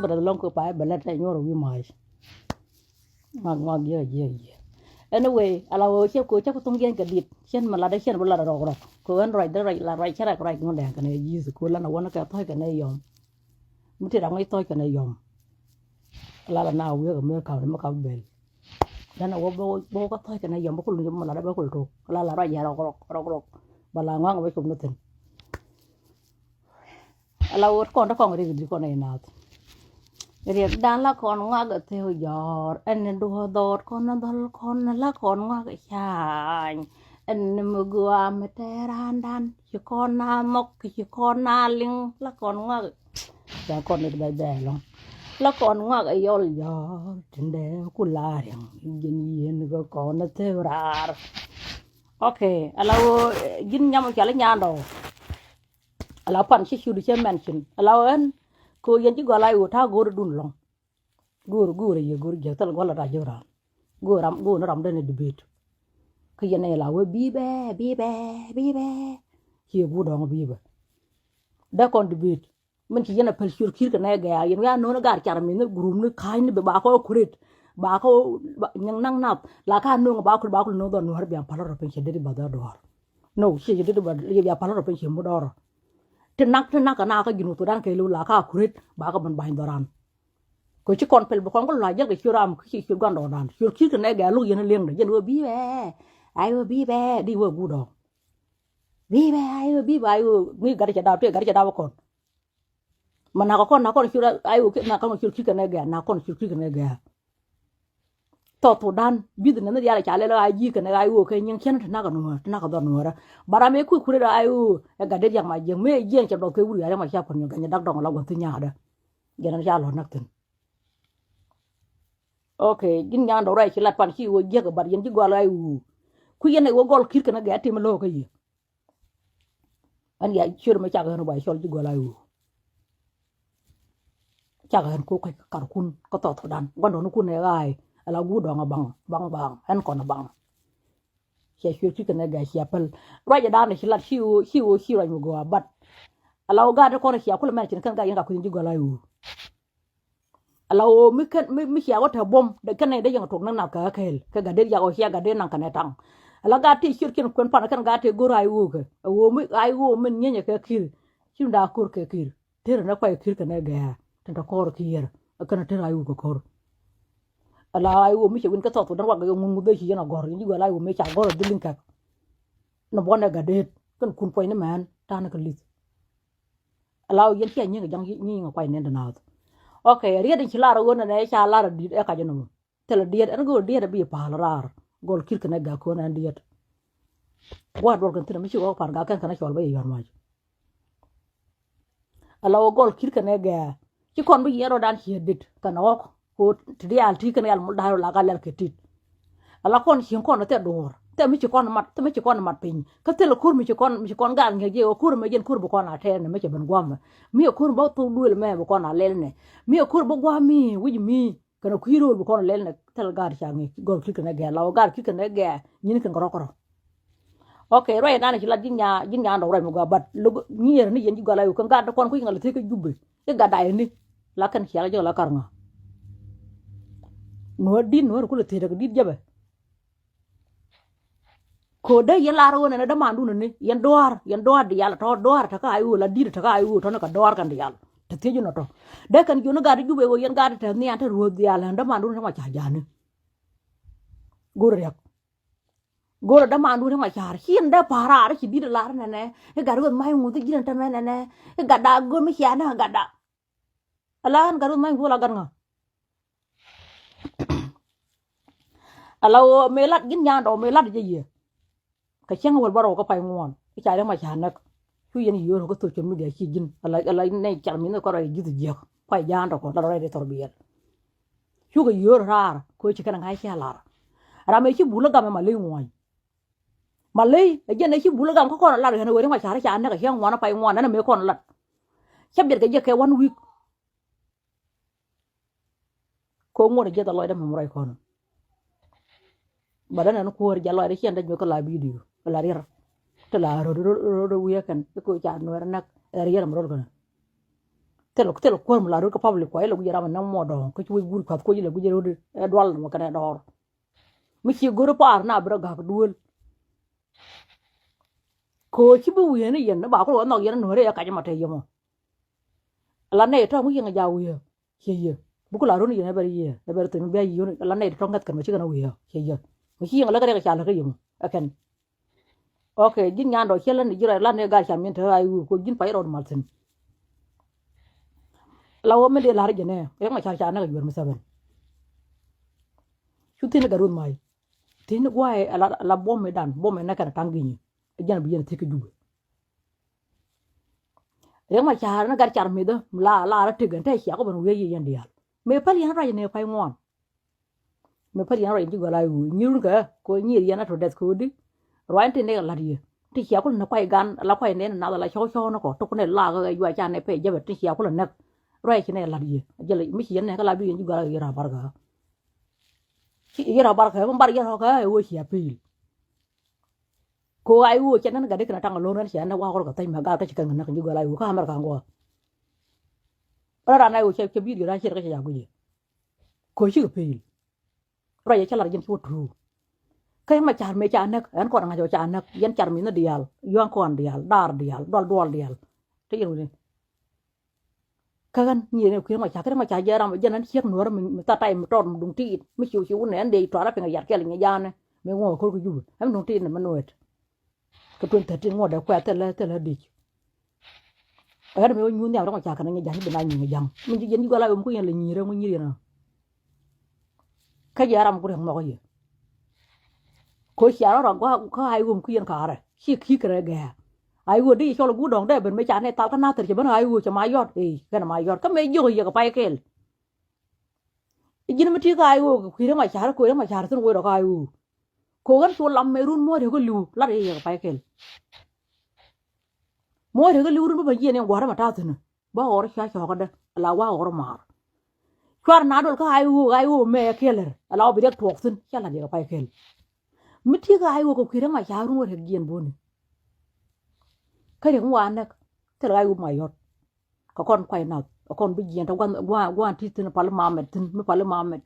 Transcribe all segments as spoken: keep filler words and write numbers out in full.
Bɛ rɛth lɔŋ kɛ pay bɛ lät tɛ nyuɔr wi̱i̱ mac. Ŋuak ŋuak jiɛ jiɛ jiɛ. Anyway, ala wee cɛ ko cɛ ko thuŋ jiɛn kɛ dit. Cɛn mi lat dee cɛn bi lat rɔk rɔk. Ko ɛn ruac dee ruac lat ruac cɛ rɛk ruac ŋun dɛn kɛn ɛ ji̱th ko lan a wän kɛ thɔc kɛn ɛ yɔm. Mi ti ram ŋäc thɔc kɛn ɛ yɔm. Ala la na wiek a mer kam ni mi kap bel. Lan a wä bä wä ka thɔc kɛn ɛ yɔm bä kul ni mi lat dee bä kul tok. Ala la ruac jiɛ rɔk rɔk rɔk rɔk. Bɛ la ŋuak bä cop ni thin. Ala wot kɔn dee kɔn rik di kɔn ɛ nath. Riɛk dan la kɔn ŋuak ɛ theu jɔr ɛn ni duɔ dhɔt kɔn ni dhɔl kɔn la kɔn ŋuak ɛ cany. Ɛn ni mi gua mi tɛ randan ci kɔn na mɔk ci kɔn na liŋ la kɔn ŋuak. Ca kɔn ni bɛ bɛ lɔŋ la kɔn ŋuak ɛ yɔl jɔr tindɛ ku la riɛŋ. Jin yien kɛ kɔn ni theu rar. Ok, ala wo jin nyam cɔal inyandɔ. Ala pan ci ciu di cɛ mɛn cin ala wo ɛn. Ko yɛn ci gɔl a iwo ta go̱o̱r dun lɔŋ. Go̱o̱r go̱o̱r yɛ go̱o̱r jiɛk thil gɔl a da ji̱ ram. Go̱o̱r ram go̱o̱r ni ram dɛn debate. Kä yɛn ila wee bi bɛ bi bɛ bi bɛ. Ci yɛ guur dɔŋ bi bɛ. Dee kɔn debate. Min ci yɛn a päl ciöt ki̱r kɛ nɛ gɛ̈ɛ̈ yɛn wiaa no̱o̱n gar car min ni gurum ni ka̱ny ni bi ba kɔ kuret. Ba kɔ nyiŋ naŋ nath la ka no̱o̱ŋ ba kul ba kul no̱o̱ŋ dhɔ nuɔ̱ɔ̱r bian päl rɔ piny ci deri ba dhɔ duɔ̱ɔ̱r. No ci ci deri ba bia päl rɔ piny ci mu dɔɔr. Ti nak ti nak kɛ na kä ji̱n wuthu dan kɛ liw la ka kuret ba kɔ bin ba̱ny dhɔran. Kɛ ci kɔn pɛl bi kɔn kɛ luac jɛl kɛ ciöt ram kä ci ciöt gua̱ndɔɔŋdan ciöt ki̱r kɛ nɛ gɛ̈ɛ̈ luk yɛn liŋdɛ yɛn wee bi bɛ. Ay wee bi bɛ di wee guut dɔɔŋ. Bi bɛ ay wee bi bɛ ay wee ŋi̱i̱c gat cɛ dap tëë gat cɛ dap kɔn. Ma nak kɔn nak kɔn cur ay wee nak kɔn cur ki̱ kɛn ɛ gɛ̈ɛ̈ nak kɔn cur ki̱ kɛn ɛ gɛ̈ɛ̈. Thɔɔth Thudan bi̱th nɛn ni diaal ca lɛl ay ji̱ kɛn ɛ ay wee kɛ nyiŋ cɛn ti nak nuɔ̱ɔ̱rä ti nak dhɔr nuɔ̱ɔ̱rä. Bara mëë kui̱ kui̱ rɛd ay wee ɛ gat dee diak ma jiɛk mëë jiɛn cɛ dɔth kɛ wur yar yɛ ma cia pɔn nyɔk gɛny dak dɔŋ la gua̱th thi nyaadä. Jɛn ɛn ca lɔ̱r näk thi̱n. Ok, ji̱n nyan dɔk rɛy ci lat pan ci wee jiäk ɛ bat yɛn ji̱ gɔal ay wee. Kui̱ yɛn ɛ wee gɔl ki̱t kɛn ɛ gɛ̈ɛ̈ tim lo̱o̱k kä yɛ. Ɛn ya ciöt mɛ cak ɣän bä cɔl ji̱ gɔl a ɣöö. Cak ɣän ko kɔc karkun kä Thɔɔth Thudan gua̱ndɔɔŋnikun ɛ ɣa̱a̱y ala guur dɔ̱ŋ a baŋ baŋ baŋ ɛn kɔn a baŋ. Cia ciöt ci kɛn ɛ gɛ̈ɛ̈ cia päl ruacɛ da̱a̱n ci lat ci ɣöö ci ɣöö ci ruac mi gɔaa bat. Ala ɣöö gaat ti kɔn cia kulɛ mɛn cin kɛn gat yɛn ka kui̱n ji̱ gɔl a ɣöö. Ala ɣöö mi kɛn mi mi cia wä te buɔ̱m de kɛn nɛy de yɛn tuɔk ni nath kɛ ɣä kɛɛl kɛ gat dee yak ɣöö cia gat dee naŋ kɛn ɛ taŋ. Ala gat ti ciöt kiɛn kuɛn pan kɛn gat ti go̱r ay ɣöö kɛ ɛ ɣöö mi ay ɣöö min nyienyɛ kɛ ki̱r. Ci mi daa ko̱r kɛ ki̱r tër ni kuay ki̱r kɛn ɛ gɛ̈ɛ̈ tin te kɔɔr ki̱i̱r. Ɛ kɛn ɛ tër ay ɣöö kɛ ko̱r. Ala ay ɣöö mi cɛ win kɛ Thɔɔth Thudan wak kɛ ŋun ŋuth dee ci yɛn a gɔ̱r yɛn ji̱ gɔl ay ɣöö mi ca gɔ̱r ɛ dhil liŋ kɛk. Ni buɔ̱n ɛ gat deet kɛn kun puɔ̱ny ni mɛn ta̱a̱n kɛ li̱th. Ala ɣöö yɛn cia nyiŋ ja̱ŋ nyiŋ kuay nɛn dɛ naath. Ok, riet in ci lar ɣöö nɛnɛ ca lar a di̱t ɛ kac ɛn ɣöö thilɛ diet ɛn go̱o̱r diet a bi pa̱a̱l raar. Gɔl ki̱t kɛn ɛ gak ko̱n ɛn diet. Gua̱a̱r duɔl kɛn thi̱n mi ci ɣɔk pa̱a̱n gak kɛn kɛn a cɔl bä yɛ yuan mac. Ala ɣöö gɔl ki̱t kɛn ɛ gɛɛ ci kɔn bi yiɛn rɔɔdan ciɛ dit kɛn ɣɔk. Ko ti diaal ti kɛn yal mul da̱a̱r la ka lɛl kɛ tit. Ala kɔn cieŋ kɔn thɛ duɔ̱ɔ̱r thɛ mi ci kɔn mat thɛ mi ci kɔn mat piny kä thilɛ ko̱r mi ci kɔn mi ci kɔn gal ŋiɛc jɛ ɣöö ko̱r mɛ jɛn ko̱r bi kɔn a tɛɛr nɛ mi cɛ ben gua̱mɛ. Mi ɛ ko̱r bä thok duël mɛ bi kɔn a lɛl nɛ. Mi ɛ ko̱r bä gua̱a̱ mi wi̱c mi kɛn ɛ kui̱ ro̱o̱l bi kɔn a lɛl nɛ thil gaat ca ŋi̱i̱c gɔl ki̱t kɛn ɛ gɛɛ la ɣöö gaat ki̱t kɛn ɛ gɛɛ nyin kɛn kɛ rɔ̱k kärɔ̱. Ok ruac nan ci lat ji̱n nyan ji̱n nyan dɔk ruac mi gɔaa bat lo̱k nyier ni yɛn ji̱ gɔal a yo̱k kɛn gat dee kɔn kui̱ ŋäl a thiec kä Jubɛ. I̱ gat day ni la kɛn cial ji̱ la kar ŋa. Nuɔ̱ɔ̱r di̱t nuɔ̱ɔ̱r kulɛ thiec däk di̱t jäpɛ. Ko̱dä yɛn lar ɣöö nɛnɛ dämandun ni yɛn duaar yɛn duaar diaal tɔ̱ duaar tekä ay ɣöö la di̱t tekä ay ɣöö tɔ̱ ni kɛ duaar kɛn diaal. Te thiec inɔ tɔ̱ dee kɛn jiɔni gat Jubɛ ɣöö yɛn gat te nhian te ruöth diaal ɛn dämandun ni ma ca ja̱a̱ni. Go̱rɛ riäk. Go̱rɛ dämandun ni ma ca̱a̱r ci yɛn dee pa̱a̱r raar ci di̱t lar nɛnɛ. I̱ gat ruöth mac ŋuth i̱ ji̱n ɛn tämɛ nɛnɛ. I̱ gatda go̱r mi cia näk gatda. Ala ɣän gat ruth mac ŋuth la gat ŋa. Ala ɣöö mëë lat ji̱n nyan dɔɔk mëë lat jɛ yɛ. Kɛ cäŋ wäl bä rɔw kä pay ŋuɔ̱ɔ̱n i̱ ca riɛm a ca näk. Cu yɛn yio̱o̱r kä social media ci ji̱n ala ala nɛy car mi̱n kɔrɔ ji̱th jiäk. Pay ja̱a̱n dɔk kɔn la rɔy ri thɔr biɛl. Cukɛ yio̱o̱r raar kɛ ɣöö ci kɛn a ŋa̱c cia lar. Ram ëë ci bul ɛ gam ɛ ma ley ŋuɔ̱ɔ̱ny. Ma ley ɛ jɛn ɛ ci bul ɛ gam kä kɔn a lar ɣän ɛ wee riɛm a ca ri ca näk ɛ cä ŋuɔ̱ɔ̱n ɛ pay ŋuɔ̱ɔ̱n ɛn ɛ mëë kɔn lat. Cä biɛt kɛ jɛ kɛ one week. Ko ŋuɔ̱t jiɛth a lɔcdä mɛm ruac kɔn. Bä däna ni kuäär jɛ lɔcdä ciɛn dä nyuek kä la bidio kä la riɛr. Ti la röt röt röt wiee kɛn i̱ ko ca nuɛɛr näk ɛ riɛr mɛ röt kɛn. Thil, thil kuäär mi la rot kä public kua ilɛ guic ram mi näk muɔɔr dɔ̱ŋ kä ci wec guur kuath kuec ilɛ guic rot ɛ dual ni mɔ kɛnɛ dɔɔr. Mi ci go̱r i̱ paar na bi rɔ ga̱k duel. Kɛ ɣöö ci bi wi̱i̱ ni yɛn ni ba kul wä nhɔk yɛn ni nuɔ̱ɔ̱ri ɛ kac mɔ te yɛ mɔ. Ala nɛy tɔ̱ mi yɛn a ja wi̱i̱. Ciɛ yɛ. Bi ku la run yɛn ɛ bɛr yiëë ɛ bɛr thim bia yiëë la nɛy ti tɔ̱ ŋäth kɛn mɛ ci kɛn a wi̱i̱ ɛ ciɛ yɛ. Mɛ ci yɛn la kɛ riɛk ca lä kä yɛ mɔ ɛ kɛn. Ok, ji̱n nyan dɔ̱ ciɛ lä ni ji̱ rɔ la ni gar ca miɛn te a i̱ wi̱i̱ ko ji̱n pay rɔɔd mal thi̱n. La wä mi dee la̱r jɛ nɛ riɛk ma car ca näk a juɛr mi thäbɛn. Cu thi̱n ni gat ruth mac. Thi̱n ni gua̱a̱ ɛ la buɔ̱m mi dan buɔ̱m mi näk kɛn a taŋ gi̱nyi. Ɛ jɛn bi yɛn thi̱k kä Jubɛ. Riɛk ma ca̱r ni gat car mithä la la rɔ tek ɛn te ciak ɔ ben wiee yiëë yɛn diaal. Mëë päl yɛn ruac ni pay ŋuan. Mëë päl yɛn ruac ni ji̱ gɔl a i̱ ɣöö nyirun kɛ kɛ ɣöö nyir yɛn a to dɛth kɛ ɣöö di. Ruac ni ti nɛk ɛ la̱t yɛ ti ciak kulɛ ni kuay gan la kuay nɛn nath ala cɔw cɔw ni kɔ tok ni la kɛ ɣöö yuac ca nɛ pɛy jäpɛ ti ciak kulɛ nɛk. Ruac ci nɛk ɛ la̱t yɛ jɛl mi ci yɛn nɛk kä la bi yɛn ji̱ gɔl a i̱ yɛn rɔ bar kɛ ɣä. Ci yɛn rɔ bar kɛ ɣä mi bar yɛn rɔ kɛ ɣä ɛ ɣöö cia pil. Ko a i̱ ɣöö cɛ nɛn gat di kɛn a taŋ a lo̱n ɛn cɛ nɛn wa̱a̱ kɔr kɛ thäc mɛ gat kä ci kɛn kɛ näk ji̱ gɔl a i̱ ɣöö kä America ŋuɔ. Kä ran a i̱ ɣöö cɛ cɛ bi̱i̱diö ran ciɛt kä cɛ ca guic i̱. Ko cikɛ pil. Ruac cɛ lar ji̱n ci wä true. Kä yɛn ma car mëë ca näk ɛn kɔn ŋa̱c ɔ ca näk yɛn car mi̱n ni diaal yua̱ŋ kɔn diaal daar diaal dual dual diaal. Te yɛn wuni. Kä ɣän nyiëë ni kui̱ ma ca kä ma ca jɛ ram jɛ nan ciek nuɔr mi tha tay mi tɔt mi duŋ tiit mi ciw ciw nɛ ɛn dee tuara piŋ yat kɛl nyi janɛ mi ŋuɔ kor ku jup ɛn duŋ tiit ni mi nuet. Kä twenty thirteen ŋuɔ dee kuɛ thilɛ thilɛ dic. Ɣän mi wä nyuun nhiam rɛm ca kɛn nyi jaŋ bi na nyi jaŋ mi ji̱ jɛn ji̱ gɔla wem ku yɛn lɛ nyi rɛm ku nyi yɛn. Kä jɛ ram ku rɛm nhɔk yɛ. Ko cia rɔ rɔ gua kä ay wem ku yɛn karɛ ci ki kɛ rɛ gɛɛ. Ay wem di cɔl gu dɔŋ dɛ ben me ca ne thal kä nathir cɛ ben ay wem cɛ ma yɔt ee kɛn ma yɔt kä me jiök yɛ kɛ pay kɛl. Ji̱n mi ti kä ay wem kɛ kui̱ rɛ ma car kui̱ rɛ ma car thin wee rɔ kä ay wem. Ko ɣän cu lam me run muɔ̱ɔ̱r yɛ kä li̱w lat yɛ kɛ pay kɛl. Muɔ̱ɔ̱r yɛ kä li̱w run bä ben jiɛn yɛ gua̱a̱r rɛ ma ta̱a̱ thin. Bä ɣɔr cua cɔɔkädä ala wa ɣɔr maar. Cuar na dol kä ay ɣöö ay ɣöö mɛ kiɛlɛr ala wa bi riɛk tuɔɔk thi̱n cä la̱t yɛ kɛ pay kɛl. Mi ti̱i̱ kä ay ɣöö kɛ kui̱ rɛm a ca run wä riɛk jiɛn boni. Kä riɛk mi wa näk thil ay ɣöö ma yɔt. Kɛ kɔn kuay nath kɛ kɔn bi jiɛn te guan guan guan ti̱i̱ thi̱n pal mamɛt thi̱n mi pal mamɛt.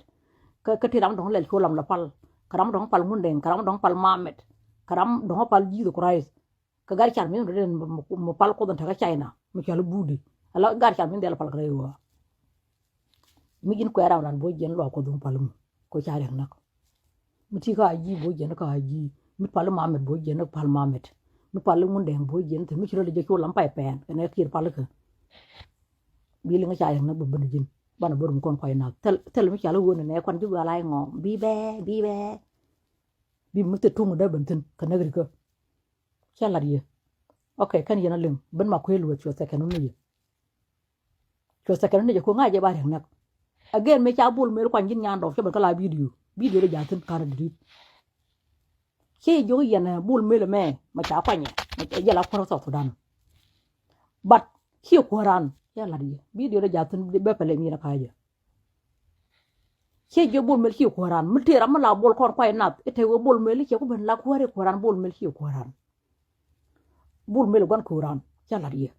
Kä kä ti ram dɔ̱ŋ lɛl cu lam la pal kɛ ram dɔ̱ŋ pal ŋundɛŋ kɛ ram dɔ̱ŋ pal mamɛt kɛ ram dɔ̱ŋ pal Jesus Christ. Kɛ gar car mi dee mi pal kuoth in te kä China mi cɔal i̱ Budi ala gar car mi dhil pal kɛ rɛy ɣöö. Mi ji̱n kuɛ ram ran bo̱o̱c jiɛn luak kuoth mi pal mi ko ca riɛk näk. Mi ti kä a ji̱ bo̱o̱c jiɛn kä a ji̱ mi pal i̱ mamɛt bo̱o̱c jiɛn kä pal mamɛt mi pal i̱ ŋundɛŋ bo̱o̱c jiɛn thi̱n mi ci rɔ lɛ jɛ cu lam pay pɛɛn kɛnɛ kiɛt pal ikä. Bi liŋ ca riɛk näk bä ben ji̱n banɛ bä rum kɔn kuay nath thil mi cɔal i̱ ɣöö nɛ nɛ kuan ji̱ gua̱a̱l a iŋɔ bi bɛ bi bɛ. Bi mi thil tuŋ dee ben thi̱n kɛ näk rikä. Cä lat yɛ. Ok kɛn yɛn a liŋ ben ma kuëë lueth cuɛ thɛkɛn wun ni yɛ. Cuɛ thɛkɛn wun ni yɛ kuɛ ŋa̱c jɛ ba riɛk näk. Again mëë ca bul mëë kuany ji̱n nyan dɔɔk cä ben kä la bidio bidio rɛ ja̱thin karɛ di̱t. Ci jiök yɛn bul mëë lɛ mɛ ma ca kuany yɛ ma ca jɛ la kuäär kä South Sudan. But ci kuäär ran cä lat yɛ bidio rɛ ja̱thin bɛ pɛlɛ mi yɛn a ka̱a̱c yɛ. Ciɛ jiɛ bol mel ci kuäran mi tëë ram mi la bol kɔn kuay nath i̱ te wee bol mel i̱ ciɛ ku ben la kuäär i̱ kuäran bol mel ci kuäran. Bol mel guan kuäran cä lat yɛ.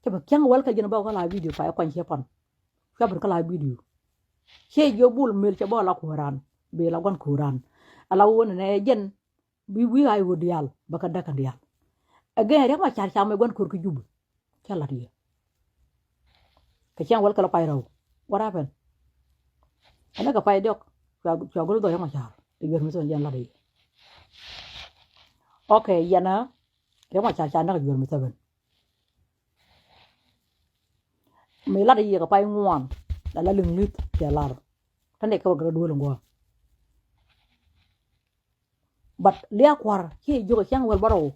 Cä bɛ kiɛŋ wäl kɛ jiɛn bä kä la bidio kuay kuany ciɛ pan. Cua ben kä la bidio. Ciɛ jiɛ bol mel cɛ bä la kuäran bi la guan kuäran. Ala wee nɛ nɛ jɛn Bi wi̱i̱ ay ɣöö diaal bä kä däk kɛn diaal. Again riɛk ma ca̱r cam ɛ gua̱n ko̱r kä Jubɛ. Cä la̱t yɛ. Kɛ cäŋ wäl kɛ lɔ pay rɛw. What happened? Ɛn ɛ kɛ pay diɔk. Cua go̱r dhɔc riɛk ma ca̱r ɛ juɛr mi thon jɛn la̱t yɛ. Ok yɛn ɛ riɛk ma ca̱r ca näk ɛ juɛr mi thäbɛn. Mi la̱t yɛ kɛ pay ŋuan la la liŋ li̱th cɛ lar. Tä nɛ kɛ wä gɛ rɔ duel ŋuɔ. But liak kua̱r ciɛ jiök ɛ cäŋ wäl bärɔw.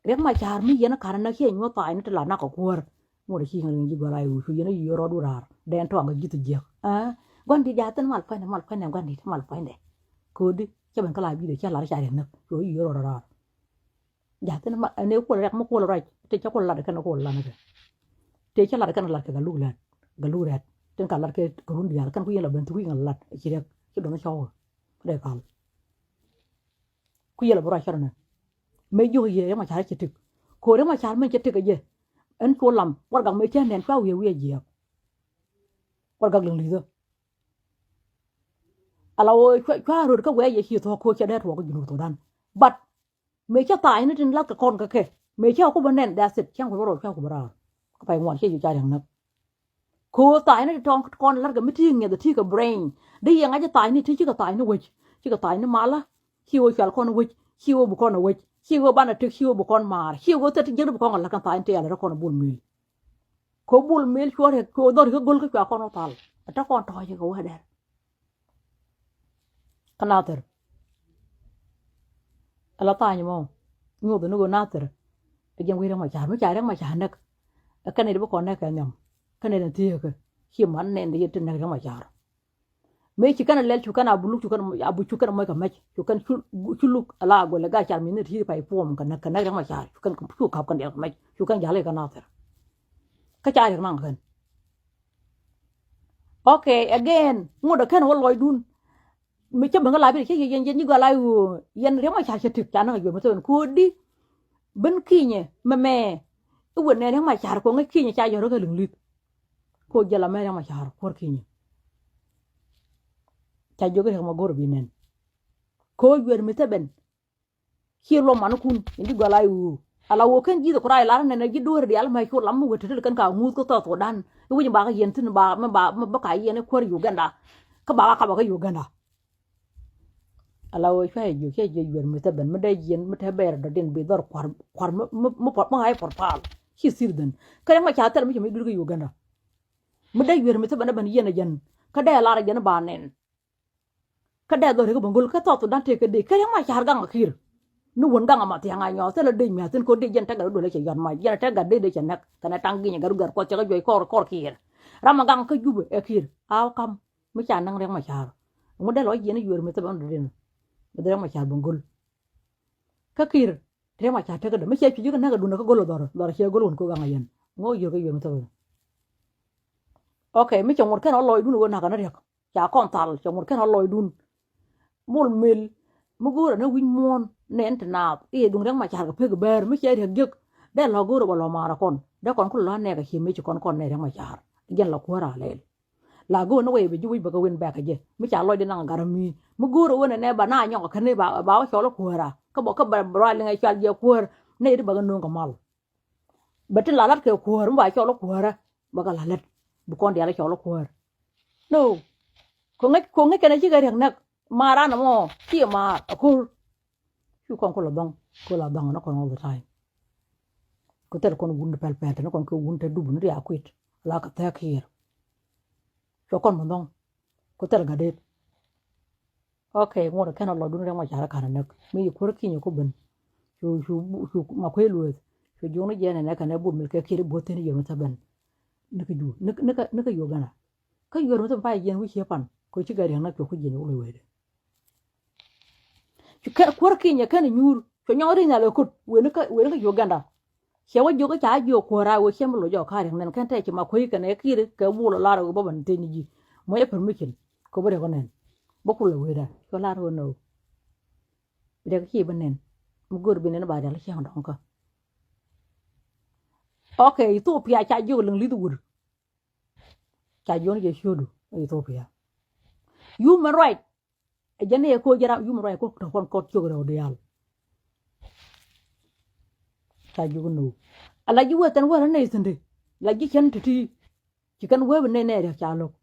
Riɛk ma ca̱r mi yɛn ɛ ka̱n ɛ näk ciɛ nyuɔ̱th tha̱a̱cni ti la nak kɛ kuäär. Ŋot ɛ ci ŋäl ŋi̱n ji̱ gua̱l a i̱ wi̱i̱ cu yɛn ɛ yiëë rɔɔd wä raar dɛn tɔaŋ kɛ ji̱th jiäk. Ɛ gua̱n di̱t ja̱thin mal puɔ̱nydɛ mal puɔ̱nydɛ gua̱n di̱t mal puɔ̱nydɛ. Ko̱di cä ben kä la bi̱i̱dɛ cä lar ca riɛk näk cu yɛ yiëë rɔɔd raar. Ja̱thin mal ɛn ɛ kuɔl riɛk mi kuɔl ruac ti cä kuɔl lat kɛn kuɔl lan kɛ. Ti cä lat kɛn lat kɛ kä luk lät kä luk rɛ̈t tin ka lat kɛ kɛ run diaal kɛn ku yɛn la ben thuk yɛn la lat ci riɛk ci dɔn cɔw. Dee kal. Ku yɛl a bi ruac cɔr nɛ mëë jiök yɛ riɛk ma ca̱r cɛ tik. Ko̱ riɛk ma ca̱r mɛn cɛ tik ɛ jɛ. Ɛn cu lam warɛgak mëë cä nɛn cua wiee wiee jiɛɛk. Warɛgak liŋ li̱thä. Ala ɣöö cua, cua röt kä wɛɛc yɛ ci thuɔ̱k ko̱ cɛ dee tuɔɔk kä Junub Thudan. But mëë cä tha̱a̱cni tin la̱t kɛ kɔn kɛ kɛ, mëë cä ku bä nɛn, that's it. Cäŋ ku bä rɔɔd, cäŋ ku bä raar. Kä pay ŋuan ciɛ ji̱ ca ria̱ŋ näk. Ko̱ tha̱a̱cni ti tɔ̱ŋ kɔn la̱t kɛ mi ti ŋiɛth ti kɛ brain. Di yɛ ŋa̱c tha̱a̱cni ti cikɛ tha̱a̱cni wec, cikɛ tha̱a̱cni malä. Ci ɣöö cual kɔn wec, ci ɣöö bi kɔn wec, ci ɣöö banɛ tek, ci ɣöö bi kɔn maar, ci ɣöö thil ti jiäk di bi kɔn kɛ la̱t kɛn tha̱a̱cni ti ala rɔ kɔn Bol Mel. Kɛ Bol Mel cuɔ riɛk, cuɔ dhɔr kä go̱l kä cua kɔn wä thal. Ɛ te kɔn tɔ̱ɔ̱c kɛ wee dɛr. Kä Nathir. Ala tha̱a̱ny mɔ. Nyuuth ni ɣöö Nathir. Ɛ jɛn wi̱i̱ Riɛk Macar. Mi ca Riɛk Macar näk. Ɛ kɛn nɛy ti bi kɔn näk kɛ nhiam. Kɛn nɛy ti thieekä. Ci man nɛn ti yet ti näk Riɛk Macar. Mëë ci kɛn a lɛl, cu kɛn a buluk, cu kɛn a bu, cu kɛn a moc kɛ mɛc, cu kɛn cu, cu luk ala gɔlɛ gaa car mi ni ti pay puɔm kɛ näk, kɛ näk Riɛk Macar, cu kɛn cu kap kɛn diɛl kɛ mɛc, cu kɛn jal kɛ Nathir. Kä ca Riɛk naŋ kɛn. Okay, again, ŋot a kɛn wä lɔcdun. Mi cä ben kä la bi cä yɛ yɛn, yɛn ji̱ gɔl a ɣöö yɛn Riɛk Macar cɛ tik, ca näk a juɔ̱r mi thil ben kodi. Ben Kinyɛ mɛmɛ. I̱ wä nɛn Riɛk Macar kɔ ŋäc Kinyɛ ca yɔr kä liŋ li̱th. Ko jɛ la mɛ Riɛk Macar kuäär Kinyɛ. Ca jiök Riɛk Mago̱r bi nɛn. Ko yuɛr mi thil ben. Ci luɔm manikun in ji̱ gɔl a i̱ ɣöö ala ɣöö kɛn Jesus Christ lar nɛn a ji̱ dueer diaal mɛ cu lam mi wet ti ti kɛn ka ŋuuth kä South Sudan. I̱ wi̱c ba kä yɛn thi̱n ba, mi ba, mi bä ka yɛn i̱ kuäär Uganda. Kä ba ka kap kä Uganda. Ala ɣöö cua yɛ jiök, cua yɛ jiök yuɛr mi thil ben, mi dee yɛn, mi te bɛɛr dɔ̱diɛn bi dhɔr kua̱r, kua̱r mi, mi, mi puɔr, mi ɣa̱c puɔr pal. Ci citizen. Kä Riɛk Macar thil mi cɛ mi dui̱r kä Uganda. Mi dee yuɛr mi thil ben, ben yɛn a jɛn. Kä dee lar a jɛn ba nɛn. Kä dee dhɔr kä bä go̱l kä South Sudan tëë kä dee. Kä Riɛk Macar gaŋ a Kiir. Ni wun gaŋ a Mathiaŋ Anyɔɔk thil a dee mi a thi̱n kɛ dee jɛn te gat a duel cɛ yɔt mac. Jɛn te gat dee dee cɛ näk. Kɛnɛ Taŋ Ginyɛ gat gat kuɔth cɛ kä juɔc kɔr, kɔr Kiir. Ram a gaŋ kä Jubɛ ɛ Kiir. How come? Mi ca naŋ Riɛk Macar. Ŋu dee lɔ jiɛn yuɛr mi thil ben dɔ̱diɛn. Mi dee Riɛk Macar ben go̱l. Kä Kiir, Riɛk Macar tekädä. Mi cɛ cuc kä näk a dun kä go̱l a dhɔr, dhɔr cɛ go̱l wun ko gaŋ a yɛn. Ŋu yuɛr kä yuɛr mi thil ben. Okay, mi cɛ ŋuɔ̱t kɛn ɔ lɔcdun ɣöö na̱k kɛn Riɛk. Ca kɔn thal, cɛ ŋuɔ̱t kɛn ɔ lɔcdun. Bol Mel, mi go̱o̱rä ni wi̱c muɔ̱ɔ̱n, nɛn ti naath, i̱ duŋ Riɛk Macar kɛ pek bäär, mi cɛ Riɛk jiäk. Dee lɔ go̱o̱rä bä lɔ maarä kɔn. Dee kɔn kulɛ lɔ nɛɛk a ci mëë ci kɔn kɔn nɛy Riɛk Macar. Jɛn la kuäär a lɛl. La go̱o̱r ni wee bi ji̱ wi̱c bä kɛ wen bɛk kɛ jɛ. Mi ca lɔcdɛ naŋ gat mi. Mi go̱o̱rä ɣöö nɛnɛ ba na nyɔk kɛ kɛn i̱ ba, ba wä cɔl i̱ kuäärä. Kä bä, kä bɛ, bɛ ruac liŋɛ cual jɛ kuäär. Nɛy ti bä kɛ nööŋ kɛ mal. Bɛ ti la lät kɛ kuäär, mi ba cɔl i̱ kuäärä. Bä kɛ la lät. Bi kɔn diaal i̱ cɔl i̱ kuäär. No. Kɔ ŋäc, kɔ ŋäc kɛn a cikɛ Riɛk näk. Maar an ɛmɔ, ci maar a ko̱r. Cu kɔn ku la dhɔŋ, ku la dhɔŋ ni kɔn all the time. Ku thil kɔn wun pɛl pɛl, te ni kɔn kɛ wun te dup ni ria kuit. La kɛ thɛk Kiir. Cu kɔn mi dhɔŋ. Ku thil gat det. Okay, ŋuɔ̱t kɛn a lɔcdun Riɛk Macar ka̱n a näk. Mi yi kuäär Kinyɛ ku ben. Cu, cu, cu Makuei Lueth. Cu jiɔkni jɛ nɛnɛ kɛnɛ Bol Mel kɛ Kiir i̱ bo̱th thi̱n i̱ yɛ mi thil ben. Ni kä Ju, ni, ni kä, ni kä Uganda. Kä yuɛr mi thil pay jiɛn wi̱c cië pan. Kɛ ci gɛ Riɛk näk cu ku jiɛn wä loc wecdɛ. Cu kɛ kuäär Kinyɛ kɛn inyuur. Cu nyɔk ri nhial ɛ kut. Wen kä, wen kä Uganda. Cɛ wä jiök i̱ ca jiök kuäär a ɣöö cɛ mi loc jɔk ka̱ Riɛk nɛn kɛn tɛc ci Makuei kɛnɛ Kiir kɛ Bol lar ɣöö bä ben theny ji̱. Muɔc ɛ permission. Kɛ bä Riɛk nɛn. Bä kulɛ wecdä. Cu lar ɣöö no. Bi Riɛk ci bä nɛn. Mi go̱o̱r bi nɛn ba rial cäŋ dɔ̱ŋ kä. Okay, Ethiopia ca jiök liŋ li̱th wut. Ca jiɔn jɛ ciötdu Ethiopia. Human right. Ɛ jɛn ni ɛ ko̱ jɛ ram human right ko̱ tɔ kɔn kɔt ciök rɛw diaal. Ca jiök no. Ala ji̱ wee thɛn wee rä nɛy thi̱n di. La ji̱ cɛn ti̱ti̱. Ci kɛn wee bi nɛy nɛy riɛk ca lo̱k.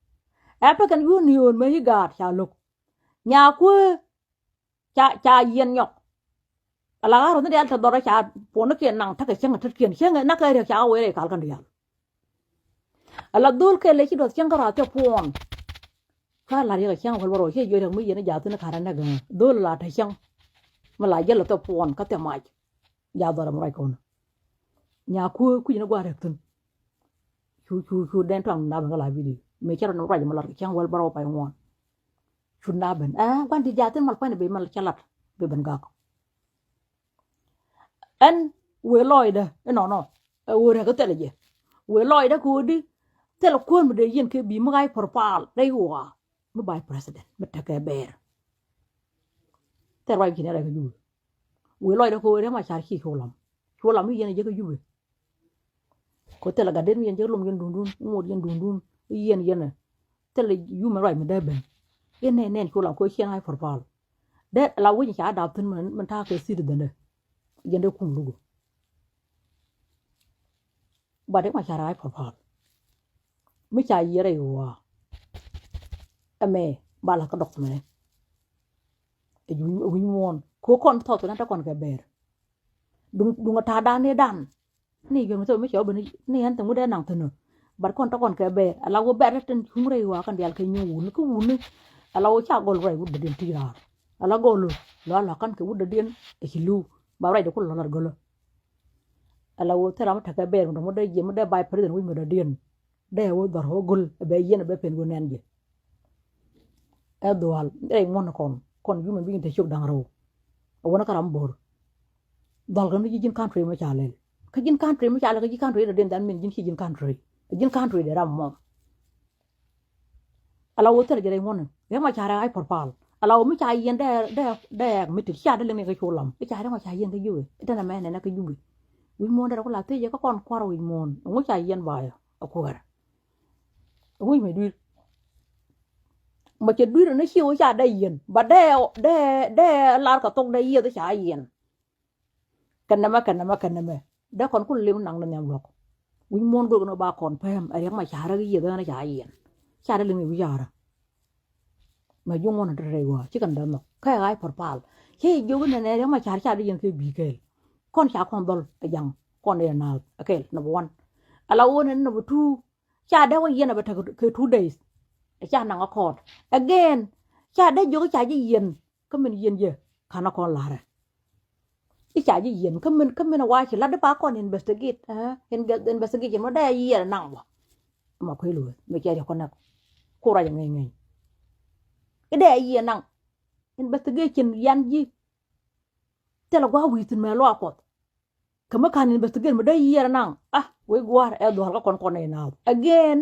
Ɛ pɛ kɛn union mɛ i̱ gaat ca lo̱k. Nyakuëë. Ca, ca yiɛn nyɔk. Ala ɣa̱r ni diaal te dhɔrä ca puɔ̱nikiɛn naŋ tekɛ cäŋ tetkiɛn cäŋ nak kɛ riɛk ca wee rɛy kal kɛn diaal. Ala dhol kɛl lɛ ci duɔth cäŋ kä rath cɛ puɔ̱ɔ̱n. Ka la riɛk cäŋ wäl bä rɔ ciɛ jiɔ riɛk mi yɛn jaathin ka̱n rɛ nɛk dhol la te cäŋ. Mi la jäl thɛ puɔ̱ɔ̱n kä thɛ mac. Ja dhɔrä mi ruac kɔn. Nyakuëë kui̱c ni gua̱a̱r riɛk thi̱n. Cu, cu, cu dɛn tuaŋ na ben kä la video. Mëë cɛ rɔ ni ruac mi lat kɛ cäŋ wäl bä rɔ pay ŋuɔ̱ɔ̱n. Cut na ben. Ɛ, gua̱n ti jaathin mal pua̱ny ben mal cɛ lat. Bi ben gak. Ɛn wëë lɔcdä inɔnɔ. Ɛ wëë rɛk kä thilɛ jɛ. Wëë lɔcdä kɛ ɣöö di thilɛ kuäär mi dee yiɛn kɛ bi̱i̱ mi ɣa̱c pärpal dee ɣɔaa mi vice president mi tekɛ bɛɛr. Thil ruac ki̱n rɛk kä Jubɛ. Wëë lɔcdä kɛ ɣöö Riɛk Macar ci cu lam. Cu lam i̱ yɛn a jek kä Jubɛ. Ko thilɛ gat den mi yɛn jɛ lom yɛn dundun, ŋot yɛn dundun, yɛn yɛn ɛ. Thilɛ human right mi dee ben. Yɛn nɛn nɛn cu lam ko ciɛn high profile. Dee la wec ca dap thin min ta̱a̱ kɛ citizen dɛ. Yɛn dee kum lugu. But Riek Machar high profile. Mi ca yiɛrɛ iwaa. Ɛmɛ ba la kä dɔk mɛ. Ɛ wi̱ny muɔ̱ɔ̱n ko kɔn thɔth kɛ nan te kɔn kɛ bɛɛr. Duŋ duŋ a ta̱a̱ dan ni dan. Ni yom thok mi cɛ wä ben ni ɛn thɛm wut ɛ naŋ thi̱n. But kɔn te kɔn kɛ bɛɛr ala wä bɛɛr te tin cuŋ rɛy iwaa kɛn diaal kɛ nyuɔ̱ŋ wuni kä wuni. Ala wä ca gɔl rɛy wut dädiɛn ti raar. Ala gɔl lɔ ala kan kɛ wut dädiɛn ɛ ci li̱w ba rɛy de ku lɔ lat gɔlä. Ala wä thil ram mi tekɛ bɛɛr mi dɔ̱ŋ mi dee jiɛm mi dee bay president wi̱c mi dɔ̱diɛn. Dee wä dhɔr wä go̱l ɛ bɛ yiɛn ɛ bɛ pen wä nɛn jɛ. Ɛ dhual rɛy ŋuɔ̱n kɔn kɔn human being te ciök da̱ŋ rɛw. Ɛ wä ni kä ram bo̱r. Dhɔl kɛ ni ji̱ ji̱n country mi ca lɛl kä ji̱n country mi ca lɛl kä ji̱ country dɔ̱diɛn that mean ji̱n ci ji̱n country. Ɛ ji̱n country dee ram mɔ. Ala wä thil jɛ rɛy ŋuɔ̱n Riek Machar ɛ high profile. Ala wä mi ca yiɛn dee dee dee ɛk mi ti cia dee liŋ ni kä cu lam ica Riek Machar yiɛn kä Juba. Itɛn ɛmɛ nɛnɛ kä Juba. Wi̱c muɔ̱ɔ̱n derɛ ku la thiec jɛ kä kɔn kua̱r wi̱c muɔ̱ɔ̱n ɛŋu ca yiɛn ba yɛ a kuäärä. Ɛŋu mɛ dui̱r. Mɛ cɛ dui̱r ni ci wä ca dee yiɛn ba dee dee dee lar kɛ thok dee yiɛth ca yiɛn. Kɛn nɛmɛ kɛn nɛmɛ kɛn nɛmɛ dee kɔn ku lim naŋ ni nhiam luɔk. Wi̱c muɔ̱ɔ̱n go̱rkɛ ni ba kɔn pɛm ɛ Riek Machar ɛ yiëth ɣän ca yiɛn. Ca dee lim i̱ wi̱c arä. Mɛ juŋ ŋuɔ̱n in te rɛy wä ci kɛn dee nhɔk kä ɛ ɣa̱c pɔr pal. Ci jiök inɛnɛ Riek Machar ca dee yiɛn kɛ bi̱i̱ kɛɛl. Kɔn ca kɔn dhɔl ɛ jaŋ kɔn dee naath ɛ kɛɛl number one. Ala wä nɛn number two. Ca dee wä yiɛn ɛ bɛ tek kɛ two days. Ɛ ca naŋ ɛ kɔɔt again. Ca dee jiök ca ji̱ yiɛn. Kä min yiɛn jɛ ka̱n a kɔn la̱rɛ. I̱ ca ji̱ yiɛn kä min kä min a wa̱a̱ ci la̱t di pa kɔn investigate ɛ investigation mɔ dee yiɛn naŋ wä. Ma kui̱ lueeth mi cɛ riɛk kɔn nɛk. Ku ruac a ŋɛny ŋɛny. I̱ dee yiɛn naŋ investigation yan ji̱. Thilɛ gua̱a̱ wi̱i̱ thi̱n mɛ luaak kuɔth. Kä mi ka̱n investigate mi dee yiɛɛr naŋ ah wec gua̱a̱r ɛ dhua̱l kä kɔn kɔn nɛy naath again.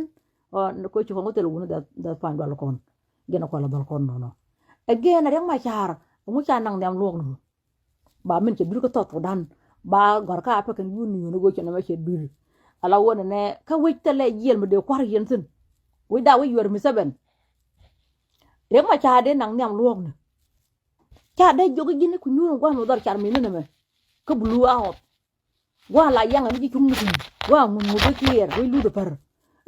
Ko ci kɔn kä thil wuni that fine dual kɔn. Jɛn a kual a dhua̱l kɔn nɔnɔ. Again a Riek Machar ɛŋu ca naŋ nhiam luɔk ni. Ba min cɛ dui̱r kä South Sudan ba gɔ̱a̱r kä African Union ni go̱o̱c cɛ nɛmɛ cɛ dui̱r. Ala wä nɛnɛ kä wec thilɛ jiɛl mi dee kua̱r yɛn thi̱n. Wec da wec yuɛr mi seven. Riek Machar dee naŋ nhiam luɔk ni. Ca dee jiök i̱ ji̱n i̱ ku nyuur in gua̱a̱m in dhɔr car mi̱n ni nɛmɛ. Kä blue out. Gua̱a̱ la yaŋ in ji̱ cuŋ ni kui̱ gua̱a̱ ŋuth ŋuth i̱ kiɛɛr wec luth i̱ pär.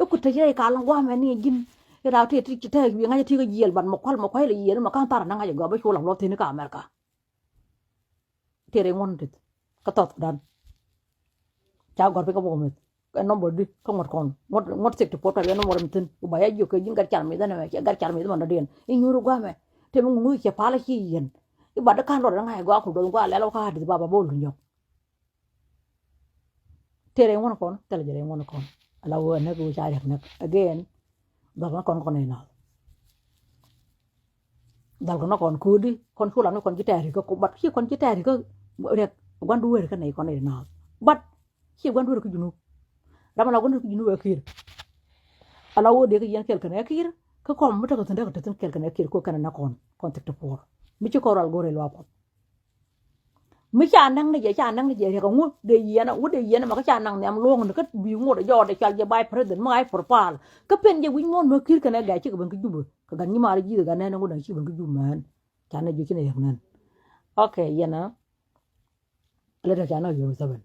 I̱ ku tec rɛy kal in gua̱a̱m in ni ji̱n. I̱ raw tëë ti tëë wi̱i̱ ŋa̱c i̱ ti kä yiëël ban mɛ kua̱l mɛ kua̱c lɛ yiëël in mɛ ka̱n thar in ŋa̱c i̱ gɔaa bä cu lam luɔth thi̱n i̱ ka America. Tëë rɛy ŋuɔ̱n in teth kä South Sudan. Ca gɔ̱r piny kä bok meth. Kɛ nɔmbɔ di kä ŋuɔ̱t kɔn ŋuɔ̱t ŋuɔ̱t thiek ti puɔt kɛ nɔmbɔ di mi thi̱n. Ku ba ya jiök kɛ ji̱n gat car mith ɛn ɛmɛ cɛ gat car mith ɛmɔ nɔdiɛn i̱ nyuur i̱ gua̱a̱mɛ. Tëë mi ŋuŋ i̱ cɛ pal i̱ ci yiɛn. I̱ ba di ka̱n lɔt ɛn ŋa̱c i̱ gɔaa ku duɔth gua̱a̱ lɛl wä kä Addis Ababa bä wä luny jɔk. Tëë rɛy ŋuɔ̱n kɔn thilɛ jɛ rɛy ŋuɔ̱n kɔn. Ala wä näk wä ca riɛk näk again. Dhɔl kɔn kɔn nɛy naath. Dhɔl kɔn kɔn ko̱di kɔn cu lam ni kɔn ci tɛɛri kä ku bat ci kɔn ci tɛɛri kä riɛk gua̱n dueeri kä nɛy kɔn nɛy naath. Bat ci gua̱n dueeri kä Junub. Ram ala gua̱n dueeri kä Junub ɛ ki̱i̱r. Ala wä dee kä yɛn kɛl kɛn ɛ ki̱i̱r kä kɔm mi tekɛ thi̱n tekɛ te thi̱n kɛl kɛn ɛ ki̱i̱r ko kɛn ɛ nɛ kɔn kɔn thik ti puɔr. Mi ci kɔn rual go̱o̱r rɛy luaak Kuɔth. Mi ca naŋ ni jɛ ca naŋ ni jɛ riɛk aŋu dee yiɛn aŋu dee yiɛn ma kä ca naŋ nhiam luɔ̱ŋ ni kä bi ŋot a jɔɔt a cal jɛ bay president mi ɣa̱c pur pal. Kä pen jɛ wi̱c muɔ̱ɔ̱n mi ki̱i̱r kɛn ɛ gɛc cikɛ ben kä Jubɛ kɛ gat nyi maar ji̱th gat nɛn aŋu da̱ŋ cikɛ ben kä Jubɛ mɛn. Ca nɛ jiök ci nɛ riɛk nɛn. Ok yɛn a lɛ tɛ ca nɛ yom seven.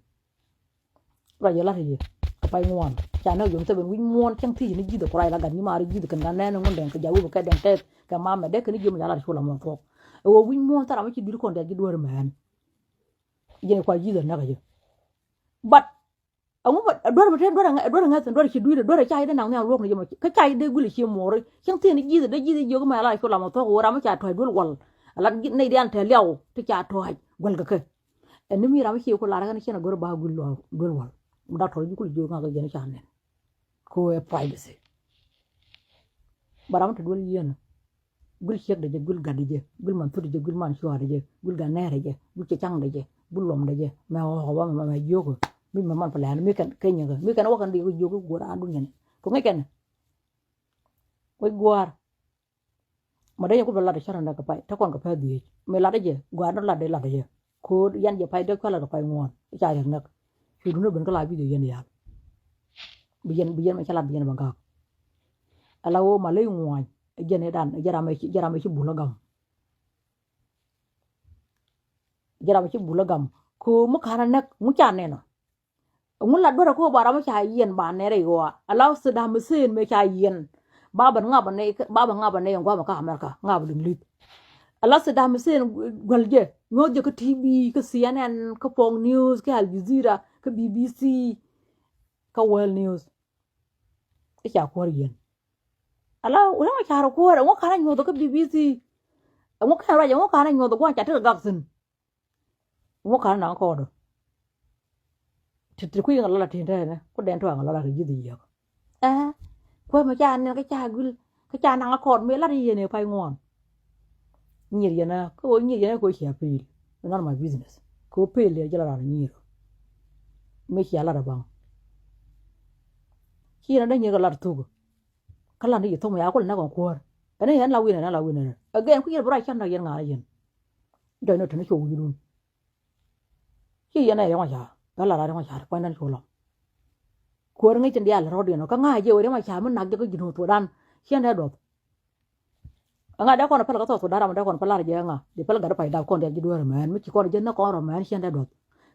Ruac yɛ lat yɛ kɛ pay ŋuan ca nɛ yom seven wi̱c muɔ̱ɔ̱n cäŋ thiec ni ji̱th kɛ ruac la gat nyi maar ji̱th kɛn gat nɛn aŋu dɛŋ kɛ jawi bɛ kɛ dɛŋ tɛth kɛ mamɛ dee kɛn ji̱ mi ca lat cu la mɔ thuɔk. Ɛ wä wi̱c muɔ̱ɔ̱n thara mi ci dui̱r kɔn dɛl ji̱ dueer mɛn. Jɛn kua ji̱th ɛ näk ɛ jɛ. But ɛŋu bä duer mi te duer ŋäth duer ci dui̱r duer ca yi dee naŋ nhiam luɔk ni jɛ mɔ kä ca yi dee guil ci muɔri cieŋ thieen ji̱th dee ji̱th jiök mɛ la cu lam thuɔk wä ram ca tɔ̱a̱c duel wal. Ala nɛy dian te liaw ti ca tɔ̱a̱c guɛl kɛ kɛ. Ɛn ni mi ram ci ku lar kɛn cien a gör ba guil duel wal. Dak tɔ̱ ji̱ kul jiök ŋa̱k jɛn ca nɛn. Ko ɛ privacy. Ba ram te duel yieen. Gul ciek de jɛ, gul gat de jɛ, gul man thut de jɛ, gul man cuaar de jɛ, gul gat nɛɛr de jɛ, gul cɛ caŋ de jɛ, gul luɔm de jɛ. Mɛ ɣɔk ɣɔk mɛ mɛ jiök mi mɛ man pɛ lɛn mi kɛn kɛ nyɛ kɛ mi kɛn wä kɛn di jiök guɔr an dunyɛ ni. Ko ŋäc kɛn. Wec gua̱a̱r. Ma dee nyɛ ku bɛ lat de cär nɛ kɛ pay te kɔn kɛ pɛ̈th dhieec mi lat de jɛ gua̱a̱r ni lat de lat de jɛ. Ko̱o̱t yan jɛ pay dee kuɛ lat kɛ pay ŋuɔ̱ɔ̱n i̱ ca riɛk näk. Cu dun ben kä la bi̱i̱ de yɛn yal. Bi yɛn, bi yɛn mɛ cä lat bi yɛn bɛ gak. Ala wä ma ley ŋuany. Jɛn idan jɛ ram, jɛ ram ci bul agam. Jɛ ram ci bul agam. Ko mi kan a nɛk ŋu ca nɛnɔ. Ŋu la duɔrɛ ko ba ram ca yiɛn ba nɛrɛ yua. Ala Saddam Hussein mɛ ca yiɛn. Ba bɛ ŋa bɛ nɛ, ba bɛ ŋa bɛ nɛ yɛn guamɛ kä America ŋa bɛ liŋ lith. Ala Saddam Hussein guɛl jɛ nyuɔth jɛ kä T V kä C N N kä Fox News kä Al Jazeera kä B B C kä World News. Ica kuɔr yiɛn. Ala wä ŋa car kuɔr ŋu kan a nyuɔth kä B B C. Ŋu kan ruac ŋu kan a nyuɔth gua̱n ca tekɛ gak thin. Ŋu kan naŋ kɔɔdɔ. Ti ti kui̱ ŋa lɔla tin tɛnɛ ku dɛn tuaŋ lɔla kɛ ji̱th yiëk. Ɛɛ kuɛ mɛ ca nɛn kä ca gul kä ca naŋ kɔɔd mi lat yɛn ɛ pay ŋuan. Nyir yɛn ɛ kä wä nyir yɛn ɛ kɛ wä cia pil. Not my business. Kɛ wä pil yɛ jɛ la ran nyir. Mi cia lat ɛ baŋ. Ci yɛn ɛ dee nyir kɛ lat thuk. Kä lan ni yi thok mi ya kul nɛ kɔn kuäär. Ɛn ni yɛn la winɛ nɛ la winɛ nɛ again ku yɛn bi ruac cän dɔk yɛn ŋa̱a̱n yɛn. Jɔc ni tuni cu wi̱i̱dun. Ci yɛn ɛ riɛŋ wa ca bɛ la ra riɛŋ wa ca puɔ̱ny dan cu lɔm. Kuäär ŋäc tin diaal rɔ̱diɛn ɔ kä ŋa̱a̱ jɛ wee riɛŋ wa ca mi nak jɛ kä ji̱n wä thuɔdan. Ciɛn dee duɔth. Ɛŋa dee kɔn päl kä South Sudan ram dee kɔn päl lar jɛ ɛŋa di päl gat pay dap kɔn diaal ji̱ dueer mɛn mi ci kɔn jɛ näk kɔn rɔ mɛn ciɛn dee duɔth.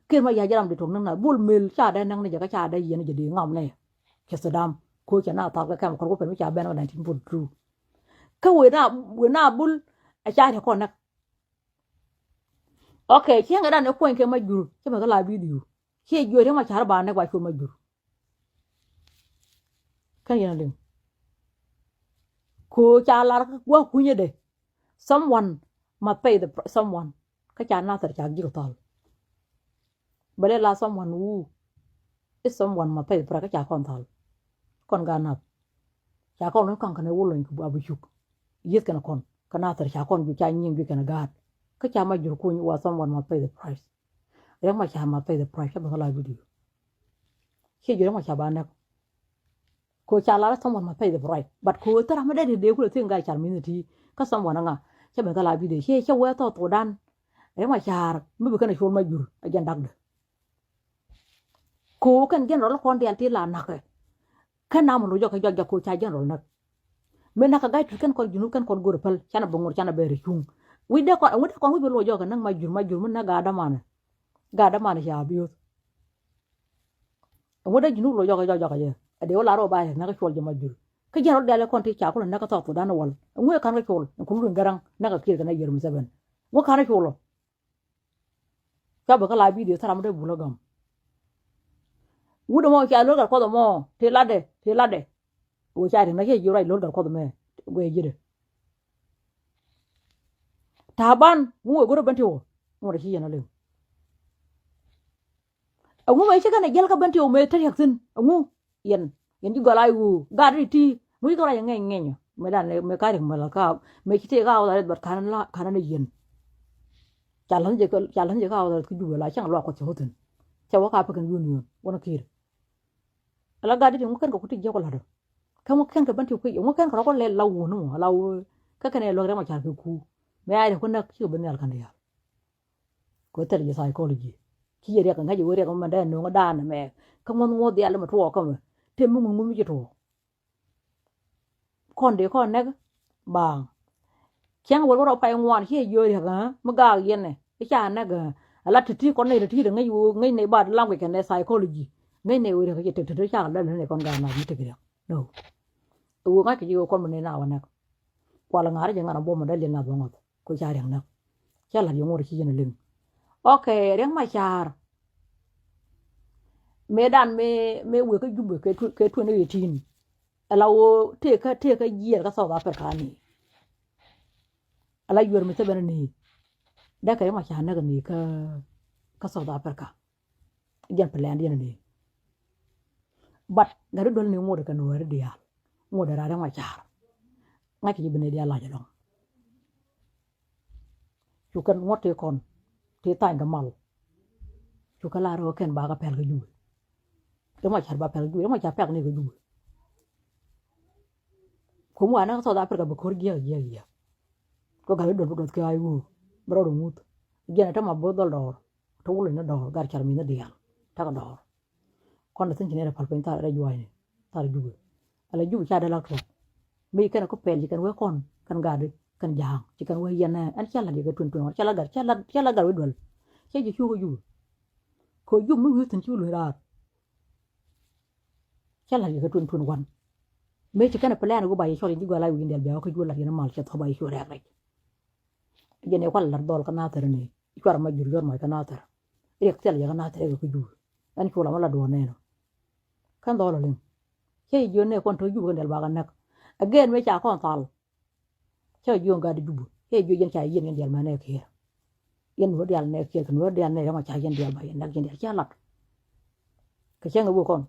Kiɛn ma ya̱ jɛ ram di tuɔk näk na bul mil ca dee näk ni jɛ kä ca dee yiɛn jɛ di ŋam ni. Cɛ Sudan ko cɛ na thak kɛ kɛm kɔr ku pɛn mi ca bɛn kä nineteen forty two. Kä wee na wee na bul a ca riɛ kɔn näk. Ok, ciɛŋ kɛ dan ɛ kuɔny kɛ ma jur cɛ mɛ kä la video. Ciɛ jiö riɛ ma car ba näk ba cuɔ ma jur. Kä yɛn a liŋ. Ko ca lar gua̱ kunyädɛ. Someone must pay the pr- someone. Kä ca Nathir ca ji̱ kɛ thɔl. Bɛ lɛ la someone wu. Is someone must pay the price kä ca kɔn thɔl. Kɔn gaat nath. Ca kɔn ni kɔn kɛn wä lony kɛ abicuk. Yieth kɛn kɔn kä Nathir ca kɔn ju ca nyiŋ ju kɛn gaat. Kä ca ma jur kuny wa someone must pay the price. Riɛk ma ca must pay the price kä bɛ thɔl a video. Ciɛ ju riɛk ma ca ba näk. Ko ca lar someone must pay the price but ko thera mi dee dee kulɛ thiŋ gal car mi̱ni ti kä someone ŋa. Cɛ ben thɛl a video ciɛ cɛ wee thɔɔk thokdan. Riɛk ma car mi bi kɛn a col ma jur a jɛn dakdä. Ko kɛn general kɔn dial ti la nakä. Kɛn na mi lo̱c jɔk kɛ jɔk jɔk ko ca general näk. Mi nakä ga̱y tut kɛn kɔn junub kɛn kɔn go̱r päl canɛ bi ŋot canɛ bɛɛr cuŋ. Wi̱c dee kɔn wi̱c dee kɔn wi̱c bi lo̱c jɔk kɛ näk ma jur ma jur mi näk gaa dämanɛ. Gaa dämanɛ ca biöth. Ɛŋu dee ji̱n wä lo̱c jɔkä jɔk jɔkä jɛ ɛ dee wä lar wä ba ɛ näk kä cuɔl jɛ ma jur. Kä ji̱n rɔ dial ɛ kɔn ti ca kulɛ näk kä thɔɔk thuɔdan wal ɛŋu ɛ ka̱n kä cuɔl ɛŋu kulun gɛraŋ näk kä kiɛt kɛ nɛ yɛr mi sɛbɛn. Ŋu ka̱n kä cuɔl ɔ. Ca bɛ kä la bidio thara mi dee bul ɛ gam. Wut ɛmɔ ca lo̱l gat kuɔth ɛmɔ ti latdɛ ti latdɛ. Wee ca ti näk cɛ ji̱ ruac lo̱l gat kuɔth ɛmɛ. Wee ji̱dɛ. Ta̱a̱ ban ŋu wee go̱rä ben ti wä ŋu rɛ ci yɛn ɛ liŋ. Ɛŋu mɛ ci kɛn ɛ jiɛl kä ben ti ɣöö mëë te riɛk thi̱n ɛŋu. Yɛn yɛn ji̱ gɔl a i̱ ɣöö gat ri ti ŋu ci kɛ ruac ɛ ŋɛny ŋɛny ɔ mëë dan mëë ka riɛk mɛ la ka mëë ci tëë ka ɣɔth a rɛth bɛt ka̱n la ka̱n ni yɛn. Ca la̱th jɛ ca la̱th jɛ ka ɣɔth a rɛth kä Jubɛ la cäŋ luak kuɔth cɛ ɣöth thi̱n. Cɛ wä ka pekɛn union wä ni ki̱i̱r. Ala gat ri ti ŋu kɛn kɛ ku ti jiɛk wä la̱t ɔ. Kä ŋu kɛn kɛ ben ti kui̱ ŋu kɛn kɛ rɔ kɔ lɛ la wun ɔ la wun kä kɛn ɛ luäk rɛm a car kɛ ku. Mëë a riɛk ku näk cikɛ ben nhial ka̱n diaal. Kɛ thil yɛ psychology. Ci yɛ riɛk ŋäc yɛ wee riɛk mɛ dee nuŋ dan mɛ kä ŋuɔ̱th ŋuɔ̱th diaal mɛ tuɔɔk kä mɛ. Tëë mi ŋuŋ ŋuŋ mi ci tuɔɔk. Kɔn dee kɔn näk baaŋ. Cäŋ wal wä rɔ pay ŋuan ci yɛ jiö riɛk ɣä mi gaak yɛn ɛ i̱ ca näk ɣä. Ala ti ti kɔn nɛy ti ti ŋäc wee ŋäc nɛy bad language kɛn nɛy psychology. Ŋäc nɛy wee riɛk ci tek tek ca lɛl nɛy kɔn gaak nath mi tek riɛk. No. Ɛ wee ŋa̱c kɛ ji̱ wee kɔn mi nɛy na wä näk. Kual ŋa̱r jɛ ŋa̱r a buɔm mi dee liɛl nath wä ŋɔth. Ko ca riɛk näk. Ca la̱t yɛ ŋuɔ̱t ci yɛn a liŋ. Ok, riɛk ma car. Mëë dan mëë mëë wëë kä Jubɛ kɛ twenty eighteen. Ala wä tëëkä tëëkä jiɛɛr kä South Africa ni. Ala yuɛr mi thäbɛn ni. Dee kɛ riɛk ma car näk ni kä kä South Africa. Jɛn plan diɛn ni. But gat i̱ duel ni ŋot kɛ nuɔɔri diaal ŋot ɛ rat riɛk ma car. Ŋa̱c kɛ ji̱ bi ni diaal lac ɛlɔ̱ŋ. Cu kɛn ŋuɔ̱t ti kɔn ti thany kɛ mal. Cu kɛ lar ɣä kɛn ba kɛ pɛl kɛ Jubɛ. Riɛk ma car ba pɛl kɛ Jubɛ riɛk ma car pɛk ni kɛ Jubɛ. Kum wa ni kä South Africa bi ko̱r jiɛk jiɛk jiɛk. Kɛ gat i̱ duel bi duɔth kɛ a i̱ wuu bi rɔɔd i̱ ŋuth. Jiɛn ɛ te ma bo̱o̱th dhɔl dɔɔr. Te wul in ni dɔɔr gat car mi ni diaal tekɛ dɔɔr. Kɔn dee thi̱n ci ni rɛ pal piny thar rɛ jua̱a̱cni. thar Jubɛ. Ala Jubɛ ca dee lak tuɔɔk. Mi ci kɛn ɛ kä pɛl ci kɛn wee kɔn kɛn gat kɛn ja̱a̱ŋ ci kɛn wee yɛn ɛ ɛn ca lat yɛ kɛ tuɛn tuɛn ɣɔn ca lat gat ca lat ca lat gat wee duel. Ca jɛ cuɔk kä Jubɛ. Kɛ Jubɛ mi wi̱i̱ thi̱n ci wi̱i̱ luny raar. Ca lat yɛ kɛ tuɛn tuɛn wan. Mëë ci kɛn ɛ plan ɛ wee ba yɛ cɔl yɛn ji̱ gɔaa la wi̱i̱ diaal bia wä kä juɔl lat yɛn mal cɛ thɔp ba yɛ cuɔl rɛk rɛc. Jɛn yɛ kual lat dhɔl kä nathɛr ni cuar ma jur yɔr mɔc kä nathɛr. Riɛk thil yɛ kä nathɛr yɛ kɛ kä Jubɛ. Ɛn cu la ma la duɔn nɛn ɔ. Kɛn dhɔl ɔ liŋ. Cɛ jiö nɛ kɔn to̱ Jubɛ kɛn diaal ba kɛ näk. Again mëë ca kɔn thal. Cɛ jiö gat Jubɛ cɛ jiö yɛn ca yɛn yɛn diaal ma nɛ kiɛɛr. Yɛn nuɔ̱ɔ̱r diaal nɛ kiɛɛr kɛ nuɔ̱ɔ̱r diaal nɛ rɛm a ca yɛn diaal ba yɛn näk yɛn diaal cɛ lat. Kɛ cɛŋ ɛ wee kɔn.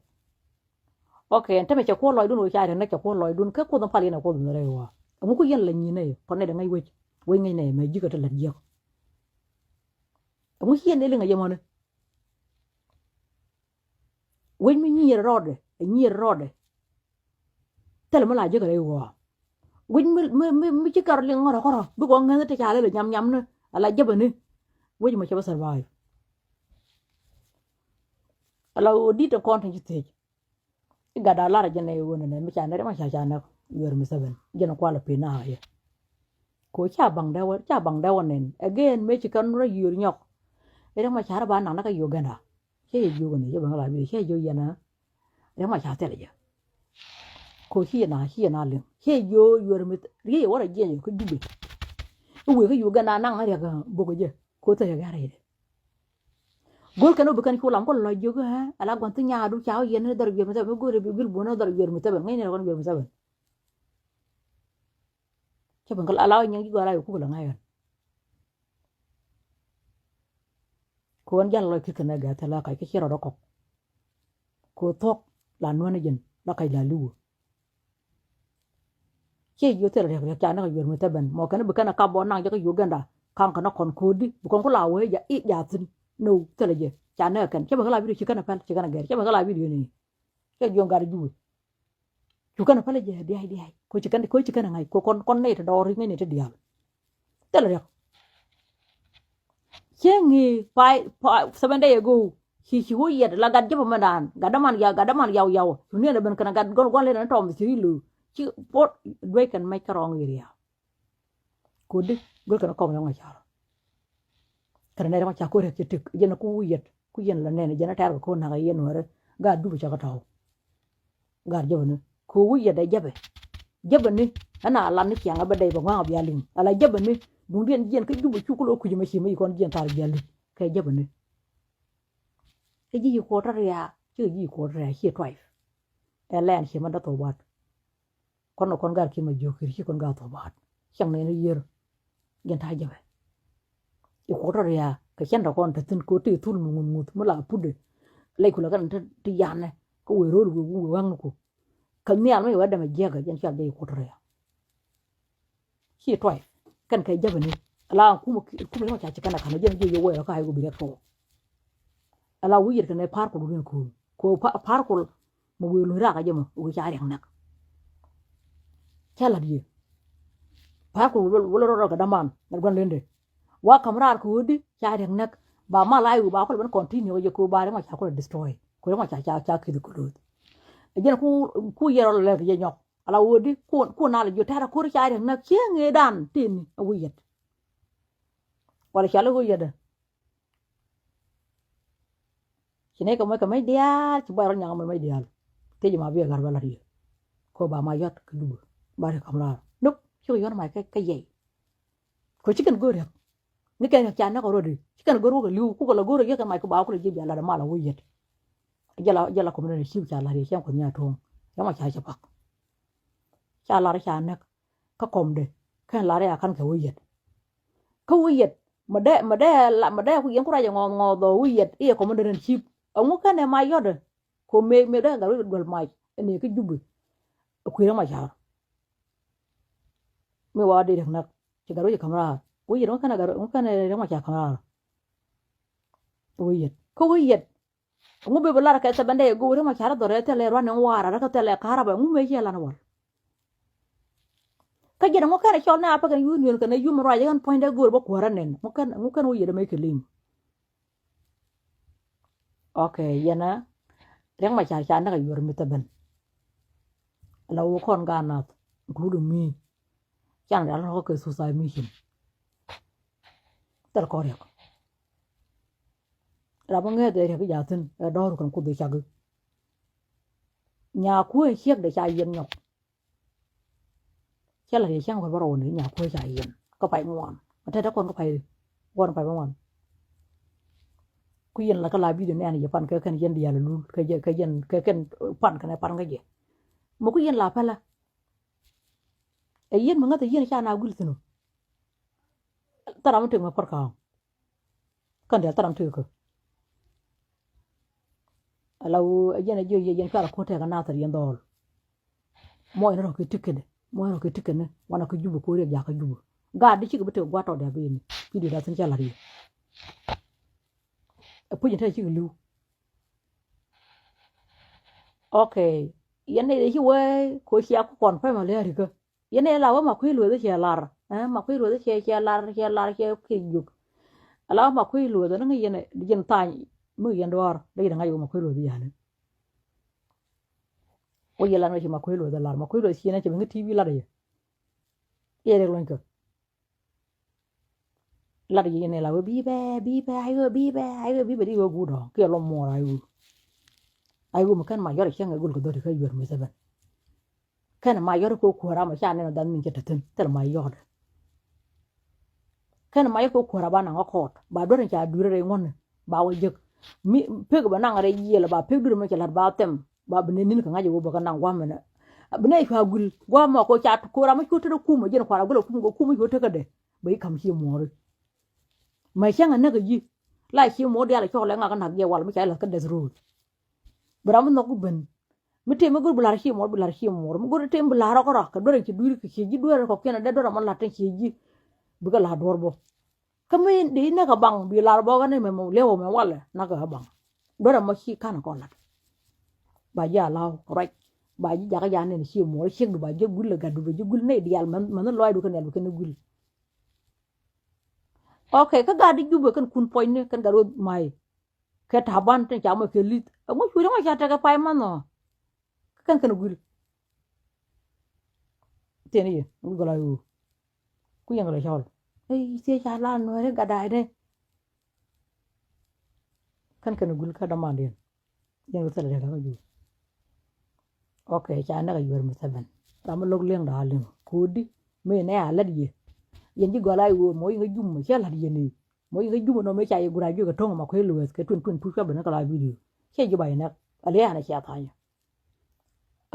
Ok, ɛn tämɛ cɛ kuɔl lɔcdun wee ca rɛn nɛ cɛ kuɔl lɔcdun kä kuoth in pal yɛn ɛ kuoth in rɛy wä. Ɛŋu ku yɛn la nyin nɛ yɛ kɔn nɛ dɛ ŋäc wec wec ŋäc nɛ yɛ mɛ ji̱ kɛ ti lät jiäk. Ɛŋu ci yɛn dee liŋ ɛ yɛ mɔni. Wec mi nyier rɔɔdɛ ɛ nyier rɔɔdɛ. Thilɛ mi la jiäk rɛy ɣɔaa. Wec mi mi mi mi ci kɛr liŋ ŋɔrɔ kɔrɔ bikɛ ɣɔn ŋäth ti ca lɛl nyam nyam ni. Ala jäpɛ ni. Wec mɔ cɛ bä survive. Ala ɣöö di̱t in kɔn tin ci thiec. I̱ gat a lar jɛn ɛ ɣöö nɛnɛ mi ca nɛr ma ca ca näk. Yuɛr mi thäbɛn jɛn kualɛ pi na yɛ. Ko ca baŋ dɛwä ca baŋ dɛwä nɛn again mëë ci kɛn rɔ yuɛr nyɔk. I̱ rɛ ma ca rɛ ba naŋ ni kä Uganda. Cɛ yɛ jiök ni cɛ bɛ ŋä la bi cɛ jiök yɛn a. Rɛ ma ca thilɛ jɛ. Ko ci yɛ na ci yɛ na liŋ cɛ jiök yuɛr mi riey wä rɛ jiɛn yɛ kä Jubɛ. I̱ wëë kä Uganda naŋ ni riɛk bok jɛ ko thilɛ jɛ rɛy dɛ. Go̱l kɛn wä bi kɛn cu lam kä lɔc jiök ɛ ala gua̱n thi nyaadu ca wä yɛn ni dhɔr yuɛr mi thɛbɛn mi go̱l bi bil buɔ̱n ni dhɔr yuɛr mi thɛbɛn ŋäcni rɛ kɔn yuɛr mi thɛbɛn. Cä ben kä ala wä nyiŋ ji̱ gɔaa la yɛ kuk la ŋa̱c ɣän. Kɛ ɣän jal lɔc ki̱t kɛn ɛ gɛ̈th thil la kac kä ciɛ rɔɔdɛ kɔk. Kɛ ɣöö thuɔ̱k la nuäni jɛn la kac la li̱wä. Ciɛ jiö thilɛ riɛk riɛk ca näk a yuɛr mi thɛbɛn mɔ kɛn bi kɛn a kap bɔ naŋ jɛ kä Uganda. Kaŋ kɛn a kɔn ko̱o̱di bi kɔn ku la wee ja i̱ ja thi̱n. Ni thilɛ jɛ ca näk a kɛn cä ben kä la bidio ci kɛn a pɛl ci kɛn a gɛr cä ben kä la bidio ni. Cä jiö gat a Jubɛ. Cu kɛn a pɛl jɛ dia̱a̱c dia̱a̱c ko ci kɛn ko ci kɛn a ŋa̱c ko kɔn kɔn nɛy ti dɔɔr ŋäc nɛy ti diaal. Thilɛ riɛk. Cieŋ i̱ pay pay seven day ago. Ci ci wä yɛt la gat jɛpɛ mɛndan gat däman yaw gat däman yaw yaw cu niɛn a ben kɛn a gat gɔl gua̱l in a tɔm ci ri lo̱o̱ ci pot duec kɛn mɛc kärɔɔŋ i̱ ria̱a̱. Kodi go̱l kɛn a kɔm yɔŋ a carɔ. Kɛn a nɛy rɛm a ca ko̱r riɛk ci tëk jɛn a ku wä yɛt ku yɛn la nɛn jɛn a tɛr kɛ ko̱r na̱k a yɛn wärä. Gat dup a cä kä tɔ̱w. Gat jɛpɛ ni ku wä yɛt a jɛpɛ. Jɛpɛ ni ɛn a lat ni ciaŋ a bä dɛy bɛ ŋua̱ŋ a bia liŋ a la jɛpɛ ni. Duŋdiɛn jiɛn kä Jubɛ cu ku lo̱ kui̱c mɛ ci mi ci kɔn jiɛn thar bia liŋ. Kɛ jɛpɛ ni. Kä ji̱ yi kuɔt tɔ̱ ria̱a̱ ci kɛ ji̱ yi kuɔt tɔ̱ ria̱a̱ ci tɔy. Ɛ lɛn ci mɛ dä thok baat. Kɔn nɔ kɔn gat ki mɛ jiök kir ci kɔn gat thok baat. Cäŋ nɛn i̱ yiër. Jɛn ta̱a̱ jɛpɛ. I kuɔt tɔ̱ ria̱a̱ kɛ cɛn tɔ kɔn te thi̱n ko̱ te thul mi ŋuth ŋuth mi la putdɛ. Lɛc ku la kɛn te ti yanɛ kä wëë ro̱l wëë wun wëë waŋni ku. Kä nhial mi wɛ dɛmɛ jiäkä jɛn cial jɛ i kuɔt tɔ̱ ria̱a̱. Ci tɔy kɛn kɛ jäpɛ ni. Ala kumɛ kumɛ ni ma ca ci kɛn a ka̱n a jɛn jiɛ yɛ wɛɛr kä a yɛ wä bi rɛk kɛ wä. Ala wi̱i̱ yɛt kɛn ɛ pa̱a̱r kul wi̱i̱ kul ko pa̱a̱r kul. Mɛ wi̱i̱ luny raak a jɛ mɛ wi̱i̱ ca riɛk nɛk. Cɛ la̱t yɛ pa̱a̱r kul wä lɔ rɔ rɔ kɛ daman ŋäth gua̱n lendɛ. Wa ka̱m raar kɛ ɣöödi ca riɛk nɛk. Ba mal a yɛ wi̱i̱ ba kul ben continue kɛ jɛ ko ba riɛk ma ca kul destroy ko riɛk ma ca ca ca ki̱th kul ɣööth. Ɛ jɛn ku ku yɛ rɔ lɛ kɛ jɛ nyɔk. Ala wä di kun kun nal ji̱ tɛ̈rɛ ko̱r ca riɛk näk cieŋ ëëdan tëëni a wä yɛt. Wala ca lɛ wä yɛt ɛ. Ci nɛy kɛ mɔc kɛ mɛc diaal ci bɔy rɔ nyaŋ mɔc mɛc diaal. Thiec ma bi ɛ gat bɛ lat yɛ. Ko ba ma yɔt kɛ lubä ba ri kam raar. Nop ci kɛ yɔn mac kɛ yɛy. Ko ci kɛn go̱o̱r riɛk. Ni kɛn ca näk already ci kɛn go̱r wä kɛ li̱w kukɛ la go̱r yɛ kɛ mac kɛ ba kulɛ ji̱ bia lat mal a wä yet. Jɛ la jɛ la kɔm ni ciw ca lat yɛ cɛn kuɔth nya tuɔ̱ŋ cɛ ma ca cɛ pak. Ca lar ca näk kä kɔmdɛ kɛn lar ya kan kɛ wä yet. Kä wä yet mɛ dee mɛ dee la mɛ dee ku yɛn ku rac ɛ ŋɔɔth ŋɔɔth ɔ wä yet i̱ yɛ kɔmdɛ ren cip. Ɛŋu kɛn ɛ ma yɔtdɛ. Ko mëë mëë dee gat wä duel mac ɛn ɛ kä Jubɛ. Ɛ kui̱ rɛ ma car. Mi wa dee riɛk näk ci gat wec ka̱m raar wec yet ŋu kɛn gat ŋu kɛn riɛk ma ca ka̱m raar. Wec yet kä wec yet. Ŋu bee bi lar kɛ seven day ago riɛk ma ca rɔ dhɔrɛ thilɛ ruan in waara rɛ kä thilɛ ka̱r rɛ bɛ ŋu mëë ciɛ lan wal. Kä jɛn ŋu kɛn cɔl ni a pekɛn union kɛn union ruac kɛn puɔ̱nydɛ go̱o̱r bä kuäärä nɛn ŋu kɛn ŋu kɛn wec yet ɛmɛ kɛ liŋ. Ok yɛn a riɛk ma ca ca näk a yuɔr mi thäbɛn. Ala wä kɔn gaat nath, including me. Can rial rɔk kɛ suicide mission. Thil kɔn riɛk. Ram mi ŋäth ɛ riɛk i̱ jathin ɛ dɔ̱r kɛn kuoth i̱ cak i̱. Nyakuɛ ciek dee ca yiɛn nyɔk. Cä la riɛk cäŋ wä bä rɔw ni nyakuɛ ca yiɛn kä pay ŋuan. Ɛ tɛt ɛ kɔn kä pay ri. Wan pay bä ŋuan. Ku yɛn la kä la video nɛn yɛ pan kɛ kɛn yɛn diaal lul kɛ jɛ kɛ yɛn kɛ kɛn pan kɛn ɛ pan kä jɛ. Mɛ ku yɛn la pälä. Ɛ yɛn mi ŋäth ɛ yɛn ca na guil thi̱n ɔ. Thara mi tëk mɛ pär ka̱a̱ŋ. Kän diaal thara mi tëk kä. Ala wu ɛ yɛn ɛ jiö yɛ yɛn cuarɛ ko̱ tɛk ɛ nathɛr yɛn dhɔɔl. Mɔc ni rɔ̱ kɛ ti̱kɛn mɔc ni rɔ̱ kɛ ti̱kɛn wanɛ kä Jubɛ ko̱ riɛk jakä Jubɛ. Gaat di cikɛ bi tëk gua̱a̱r tɔt diaal bi yɛn i̱ pi̱i̱ diaal thi̱n ca la̱t yɛ. Ɛ puc in te cikɛ li̱w. Ok. Yɛn nɛy dee ci wee ko cia ku kɔn pɛmɛ lɛ rikä. Yɛn nɛy la wee ma kui̱ lueth ciɛ lar. Ɛ ma kui̱ lueth ciɛ ciɛ lar ciɛ lar ciɛ kiɛ jiök. Ala wee ma kui̱ lueth ni ŋi̱ yɛn yɛn thany mi yɛn duɔɔr dee yɛn ŋa̱c wee ma kui̱ lueth yani. Wee yɛ lar ŋa̱c ci ma kui̱ lueth lar ma kui̱ lueth ciɛ ni cɛ bi ŋi̱ T V lar yɛ. Yɛ dee luɔ̱ny kɛ. Lat yic ni la wee bibɛ bibɛ ai wee bibɛ ai wee bibɛ di wee guut ɔ kiɛ lɔ muɔɔr ai wee. Ai wee mi kɛn ma yɔr cieŋ ɛ gul kɛ dhɔt kɛ yuɛr mi thɛbɛn. Kɛn ma yɔr kɛ kuäär ama ca nɛn ɔ dhan min cɛ te thi̱n thil ma yɔt. Kɛn ma yɔr kɛ kuäär aba naŋ ɔ kɔɔt ba duer in ca duer rɛy ŋuɔ̱n ba wä jek. Mi pek bɛ naŋ rɛy yiël ba pek duer mi cɛ la̱t ba thɛm. Ba bi nɛ ni̱n kɛ ŋa̱c ɛ wee bä kɛ naŋ gua̱a̱mɛ nɛ. Bi nɛ cua guil gua̱a̱mɛ kɔ ca ko̱ra mi cu tetdä kumɛ jɛn kua̱r a guil a kumɛ kɔ kumɛ cu tekɛ dɛ. Bɛ yi ka̱m ci muɔɔri. Mɛ cäŋ ɛ näk ɛ yi la ci muɔɔr diaal ɛ cɔk lɛ ŋak ɛ nak jɛ wal mi ca ilɛth kä death road. Bi ram mi nhɔk ku ben mi tëë mi go̱r bi la̱r ci muɔɔr bi la̱r ci muɔɔr mi go̱r tëë mi bi la̱r rɔk kä rak kɛ duer in ci dui̱r kɛ ci ji̱ duer kɔkiɛn ɛ dee duer ɛ mɔ la̱t tin ci ji̱. Bikɛ la̱r duɔ̱r bä. Kä mi di näk a baŋ bi lar bɔkä ni mɛ mɛ liɛw mɛ walɛ näk a baŋ. Duɔrɛ mɔ ci kan kɔn lat. Ba ji̱ a law ruac ba ji̱ jakä ja nɛn ci muɔr ciek du ba ji̱ gul a gat du ba ji̱ gul nɛy diaal mɛn mɛn lɔac du kɛ nɛl bi kɛn gul. Ok kä gat di Jubɛ kɛn kun puɔcni kɛn gat wä may. Kɛ ta̱a̱ ban tin ca mɔ kɛ li̱th ɛŋu cuuri mɔ ca tekɛ pay man nɔ. Kä kɛn kɛn guil. Thiɛn i̱ yɛ mi gɔl a ɣöö ku yɛn kɛ lɔ cɔl. Ey thiec ca la nuɛɛri gat da̱a̱cni. Kɛn kɛn guil kä dämandiɛn. Yɛn kɛ thilɛ riɛk kä juul. Ok ca näk a yuɛr mi thɛbɛn ram mi lo̱k liɛŋ da̱a̱ liŋ ko̱o̱di. Mi nɛ a lät yɛ yɛn ji̱ gɔl a ɣöö mɔ yiŋ kä jum mɔ cɛ la̱t yɛn i̱ mɔ yiŋ kä jum nɔ mi ca yɛ gura juɛ kɛ to̱ŋ ma kuec luɛth kɛ twen twen puc cuap bi ni kɛ la video. Cɛ ji̱ ba yɛ näk a liɛ an a cia tha̱a̱nyɛ.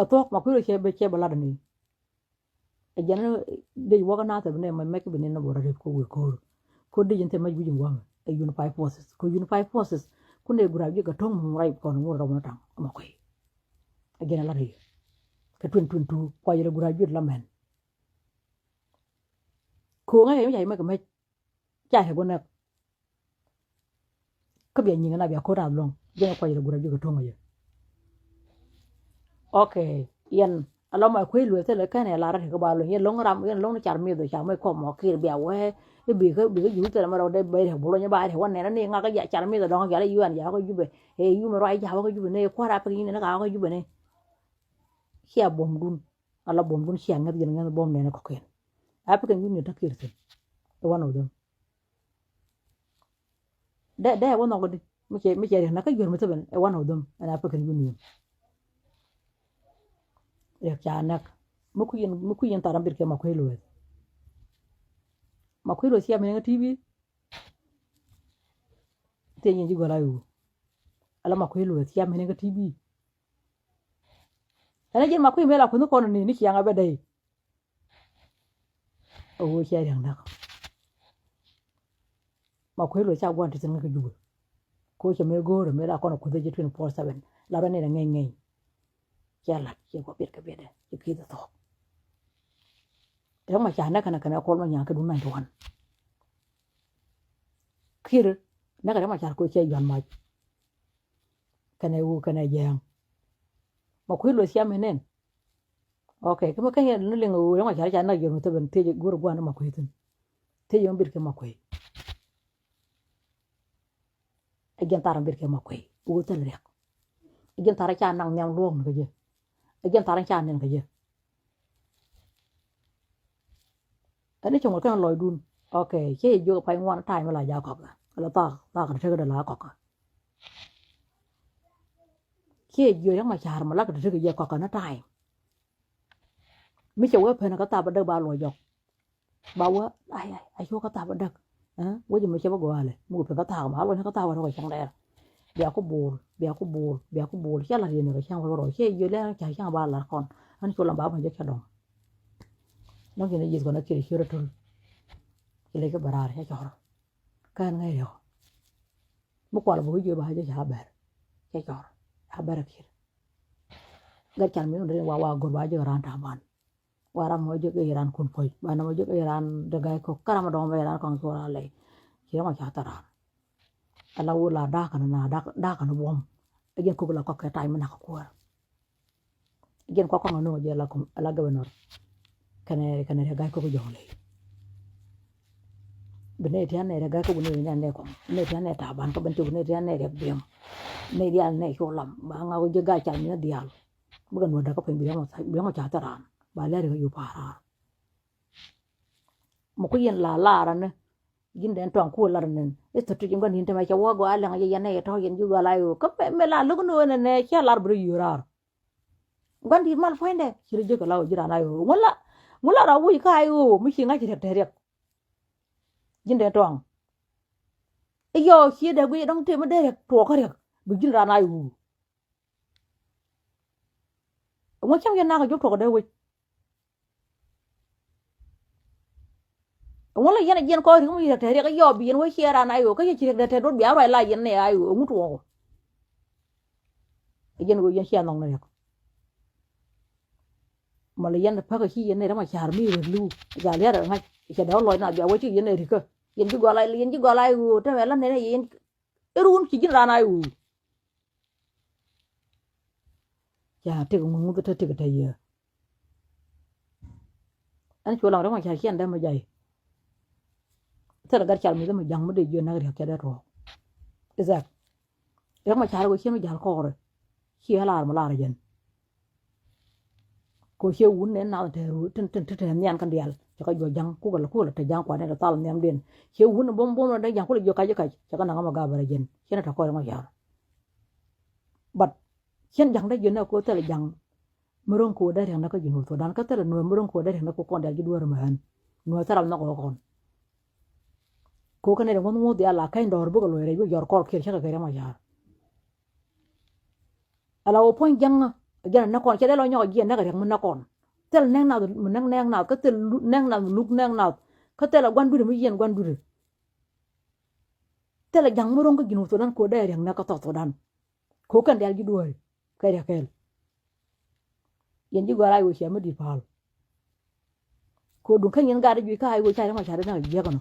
A thuɔ̱k ma kuec luɛth cɛ bɛ cɛ bɛ la̱t ni. Ɛ jɛn dec wäkä nath ɛ bi nɛ mɛc mɛc kä bi nɛ nɔ bɔ rɔ rep kä wëë ko̱o̱r. Ko̱r dec in thil mɛc wi̱c in wämɛ ɛ unified forces kɛ unified forces. Ku nɛ gura juɛ kɛ to̱ŋ mɔ rai kɔn ŋuɔr rɔm nɔ taŋ ma kuec. Ɛ jɛn a la̱t rɛ kɛ twen twen tu kuac rɛ gura juɛ la mɛn. Ko̱o̱ŋ ɛ yɛ mi ca yɛ mɛc kɛ mɛc. Ca hɛ gunɛk. Kä bia nyiŋ na bia ko̱r a luɔ̱ŋ ji̱n kuac rɛ gura juɛ kɛ to̱ŋ yɛ. Ok. Yɛn a lɔ ma kuec lueth thilɛ kɛn ɛ lar rɛ kä ba luɔ̱ŋ yɛn lo̱ŋ ram yɛn lo̱ŋ ni car mith ca mec kɔm mɔ kir bia wee. I̱ bikä bikä ji̱ wut thilɛ mɛ rɛw dee bɛy rɛ bulɔ̱ny ba rɛ wä nɛn ni ŋakä ya car mith dɔ̱ŋ ya la yuan ya kä Jubɛ. Ɛ yumɛ ruac ja wä kä Jubɛ ni kua̱r a pek yi̱n ni ka wä kä Jubɛ ni. Cia buɔ̱mdun. Ala buɔ̱mdun cia ŋäth yɛn ŋäth buɔ̱m nɛn kɔ̱kiɛn. A pek in wi̱n ni tä kir thi̱n. Ɛ one of them. Dɛ dɛ ɛ wä nhɔk di mi cɛ mi cɛ riɛk na kä yuɛr mi thäbɛn ɛ one of them ɛn a pek in wi̱n ni. Riɛk ca näk mi kui̱ yɛn mi kui̱ yɛn thar ambir kɛ ma kui̱ lueth. Ma kui̱ lueth cia mi nɛn kä T V. Thiec yɛn ji̱ gɔl a iwu. Ala ma kui̱ lueth cia mi nɛn kä T V. Ɛn a ji̱n ma kui̱ mëë la kuänh kɔn ni ni ciaŋ a bɛ dɛy. A ɣöö cia ria̱ŋ näk. Ma kuec luɔc ca gua̱n ti thi̱n ŋäc kä Jubɛ. Koc cɛ mëë go̱o̱rä mëë la kɔn a kuth ji̱ twenty four seven la rɔ nɛn a ŋɛny ŋɛny. Cia la̱t cia guɔ biɛt kɛ biɛtdɛ ci ki̱th a thuɔ̱k. Riɛk ma ca näk kɛnɛ kɛnɛ kɔl ma nyaŋ kɛ dun ninety one. Ki̱r näk kɛ riɛk ma ca koc cia yuan mac. Kɛnɛ wu kɛnɛ jɛɛŋ. Ma kuec luɔc cia mëë nɛn. Ok kä mi kä yɛn ni liŋ ɣöö yɔ̱ŋ a car ca nak yɔ̱ŋ thäbɛn thiec go̱r gua̱n ma kui̱ thi̱n. Thiec yɔ̱ŋ bit kɛ ma kui̱. Ɛ jɛn thar bit kɛ ma kui̱ ɣöö thil riɛk. Ɛ jɛn thar ca nak nhiam luɔ̱ɔ̱k ni kä jɛ. Ɛ jɛn thar ca nɛn kä jɛ. Ɛn ni cɛ ŋuɔt kɛn lɔcdun. Ok, cɛ yɛ jiök pay ŋuan time la ja kɔk. La thak thak te tekɛ dee la kɔk. Cɛ yɛ jiök Riɛk Macar mi la kɛ te tekɛ jɛ kɔk ni time. Mi cɛ wee pen kä thap adäk ba luɔc jɔk. Ba wee ai ai ai cu kä thap adäk. Wec mi cɛ bä gɔalɛ mi wee pen kä thap ma luɔc ni kä thap wee rɔ kɛ cäŋ dɛɛr. Bia ku bol bia ku bol bia ku bol cɛ lat yɛn ni kɛ cäŋ wee rɔ cɛ jiök lɛ ca cäŋ ba lat kɔn. Ɛn cu lam ba mɔ jɛ cɛ dɔŋ. Dɔŋ yɛn jieth kɔn a kiɛ ciö rɔ tul. Ci lɛ cɛ bä raar cɛ cɔr. Kä ɛn ŋäc riɔk. Mi kual bä wec jiök ba jɛ ca bɛr cɛ cɔr. A bɛr a kiɛ. Gat can mi wä rin wa wa go̱r ba jɛ ran ta̱a̱ ban. Wa ram mɔ jek iran kun puɔc ba nɔmɔ jek iran de ga̱y kok kä ram dɔŋ ba iran kɔŋ cuɔr a lɛy. Ci ram a ca thar ran. Ala wä la da̱a̱k kɛn na da̱a̱k kɛn buɔ̱m. Ɛ jɛn kok la kɔk kɛ tay mi nak kuäär. Ɛ jɛn kɔk kɔŋ a no̱o̱ŋ jɛ la governor. Kɛnɛ kɛnɛ rɛ ga̱y kok jɔŋ lɛy. Bi nɛ tian nɛ rɛ ga̱y kok bi nɛ nɛ kɔŋ nɛ tian nɛ ta̱a̱ ban kɔ ben cok nɛ tian nɛ rɛ biɛm. Nɛ dial nɛ cu lam ba ŋa wä jek ga̱y cal mi dial. Bikɛ nuɔ̱t däkä piny bi ɣä mɔ ca thil raan ba lɛr ikä yu pa̱a̱r raar. Mɔ ku yɛn la lar ani ji̱n dɛn tɔŋ ku lar nin i̱ thot ti ji̱n gua̱n yin te mɛ cɛ wä gɔaa lɛŋ yɛ yɛn nɛ yɛ tɔ̱ yɛn ji̱ gɔaa la yo kä mɛ la lo̱k ni ɣöö nɛ nɛ cɛ lar bi rɔ yio̱o̱ raar. Gua̱n di̱i̱t mal puɔ̱nydɛ ci rɔ jiäk kɛ la ɣöö ji̱ raan a yo ŋun la ŋun la ra wi̱c ka a yo mi ci ŋa̱c riɛk te riɛk. Ji̱n dɛn tɔŋ i̱ yɔ ci dee guic dɔ̱ŋ te mi dee riɛk tuɔɔk kä riɛk bi ji̱n raan a yo. Ɛŋu cäŋ yɛn nak a jop tuɔk dee wec. Ɛŋu la yɛn a jiɛn kɔc ri̱k mi riɛk tɛ riɛk yɔp bi yɛn wec ciɛ ran a yo̱o̱k kä yɛ ci riɛk dee tɛ duɔt bia ruac la yɛn nɛ a yo̱o̱k ɛŋu tuɔɔk. Ɛ jiɛn ɣöö yɛn ciɛ nhɔk ni riɛk. Mɔ la yɛn päk a ci yɛn nɛ rɛm a ca̱r mi riɛk li̱w a ca lia̱r a ŋa̱c cɛ dee wä lɔc na bia wec ci yɛn nɛ ri̱kä. Yɛn ji̱ gɔl a yɛn ji̱ gɔl a yo̱o̱k te mɛ la nɛn a yɛn. I̱ run ci ji̱n ran a yo̱o̱k. Ca tëk ŋuth ŋuth te tëk te yɛ. Ɛn cu lam rɛm a ca ciɛn dee mi jay. Thilɛ gat cal mi dee mi ja̱ŋ mi dee jiö näk riɛk cɛ dee tuɔɔk. Ithɛk rɛm a ca rɛ wee ciɛn mi ja̱l kɔɔrɛ. Ci ɛ lar mi lar jɛn. Ko ciɛ wun nɛ nath tɛ ru tin tin tin tɛ nian kan dial cɛ ka juɔ ja̱ŋ kukɛ la kukɛ la tɛ ja̱ŋ kuanɛ tɛ thal nhiam den. Ciɛ wun bom bom la dee ja̱ŋ kulɛ jiɔ kac kac cɛ ka naŋ ma gabɛ rɛ jɛn ciɛ na tɛ kɔc rɛ ŋɔ yar. But ciɛn ja̱ŋ dee jiɔ nɛ ko thɛl ja̱ŋ. Mi ro̱ŋ ko dee riɛŋ nɛ kä ji̱ nuɔth Thudan kä thɛl nuɔth mi ro̱ŋ ko dee riɛŋ nɛ ko kɔn dial ji̱ duɔ̱ɔ̱r mɛ ɣän. Nuɔth thɛl ram nɛ kɔ kɔn. Ko kɛ nɛ dee ŋuɔth ŋuɔth dial la kɛny dɔɔr bikɛ luɔc rɛ jiɔ jɔr kɔr kiɛr cä kɛ kɛ riɛŋ ma yar. Ala wä puɔ̱ny jiäŋä jɛn a näk kɔn cɛ dee lɔ nyɔk a jiɛn näk a riɛk mi näk kɔn. Thil nɛk nath mi näk nɛk nath kä thil luk nɛk nath mi luk nɛk nath. Kä thil a gua̱n dui̱dɛ mi yiɛn gua̱n dui̱dɛ. Thil a ja̱ŋ mi ro̱ŋ kä ji̱n wä Thudan ko dee riɛk näk kä thɔk Thudan. Ko kɛn dial ji̱ duɔ̱ɔ̱ri kɛ riɛk kɛɛl. Yɛn ji̱ gɔ̱a̱r a i̱ wä cia mi di̱t pa̱a̱l. Ko duŋ kä nyin gat a jui̱ kä a i̱ wä ca riɛk ma ca dee näk a jiɛk ɛnɔ.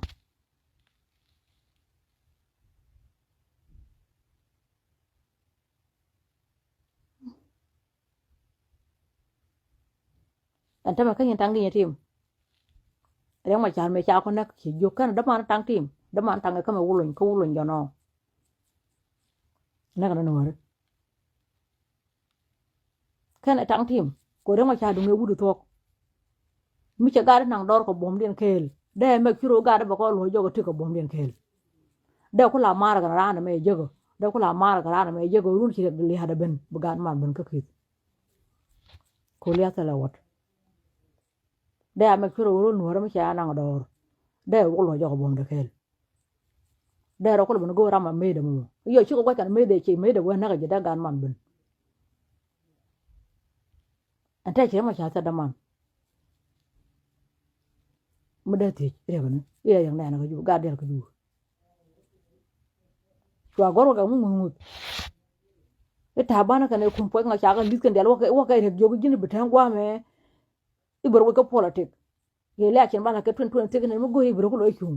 Ɛn tämɛ kä nyin taŋ di nyin tim. Riɛk ma ca̱r mëë ca kɔ näk ci jiök kɛn däman taŋ tim däman taŋ kä mɛ wulony kä wulony jɔnɔ. Näk ni nuɔ̱ɔ̱ri. Kɛn ɛ taŋ tim ko riɛk ma ca̱r duŋ ɛ wut ɛ thuɔ̱k. Mi cɛ gat di naŋ dɔɔr kɛ buɔ̱mdiɛn kɛɛl dee mɛk ci ro̱o̱ gat di bɛ kɔ luɔ̱c jɔk ɛ ti kɛ buɔ̱mdiɛn kɛɛl. Dee ku la maar kɛn raan ɛmɛ ɛ jäkä dee ku la maar kɛn raan ɛmɛ ɛ jäkä run ci riɛk di lia̱a̱dɛ ben bi gat man ben kä ki̱th. Ko lia̱a̱ thilɛ wäät. Dee a mɛk cuɛr ɣöö ro̱l nuɔ̱ɔ̱rä mi cɛ a naŋ dɔɔr. Dee wok luɔ̱c jɔk a buɔ̱mdɛ kɛɛl. Dee rɔ kulɛ ben go̱o̱r ram a mecdɛ mɔ. Yɔ cikɛ gua̱c kan mecdɛ ci mecdɛ wee näk a ji̱ dee gan man ben. Ɛn tɛc ci rɛm a ca thɛt däman. Mi dee thiec riɛkni iɛ riɛk nɛɛnɛ kä juuk gat diɛl kä juuk. Cua gɔr wä kɛ ŋuth ŋuth ŋuth. I̱ ta̱a̱ banä kɛn ɛ kun puɔc ŋa cakɛ li̱th kɛn diɛl wä kɛ riɛk jiök ji̱n bi tɛ̱ŋ gua̱a̱mɛ. I̱ bär wec kä politik. Yɛ lɛ a cin banä kɛ twenty twenty-six ni mi go̱o̱r i̱ bär wä kä lɔ i̱ cuŋ.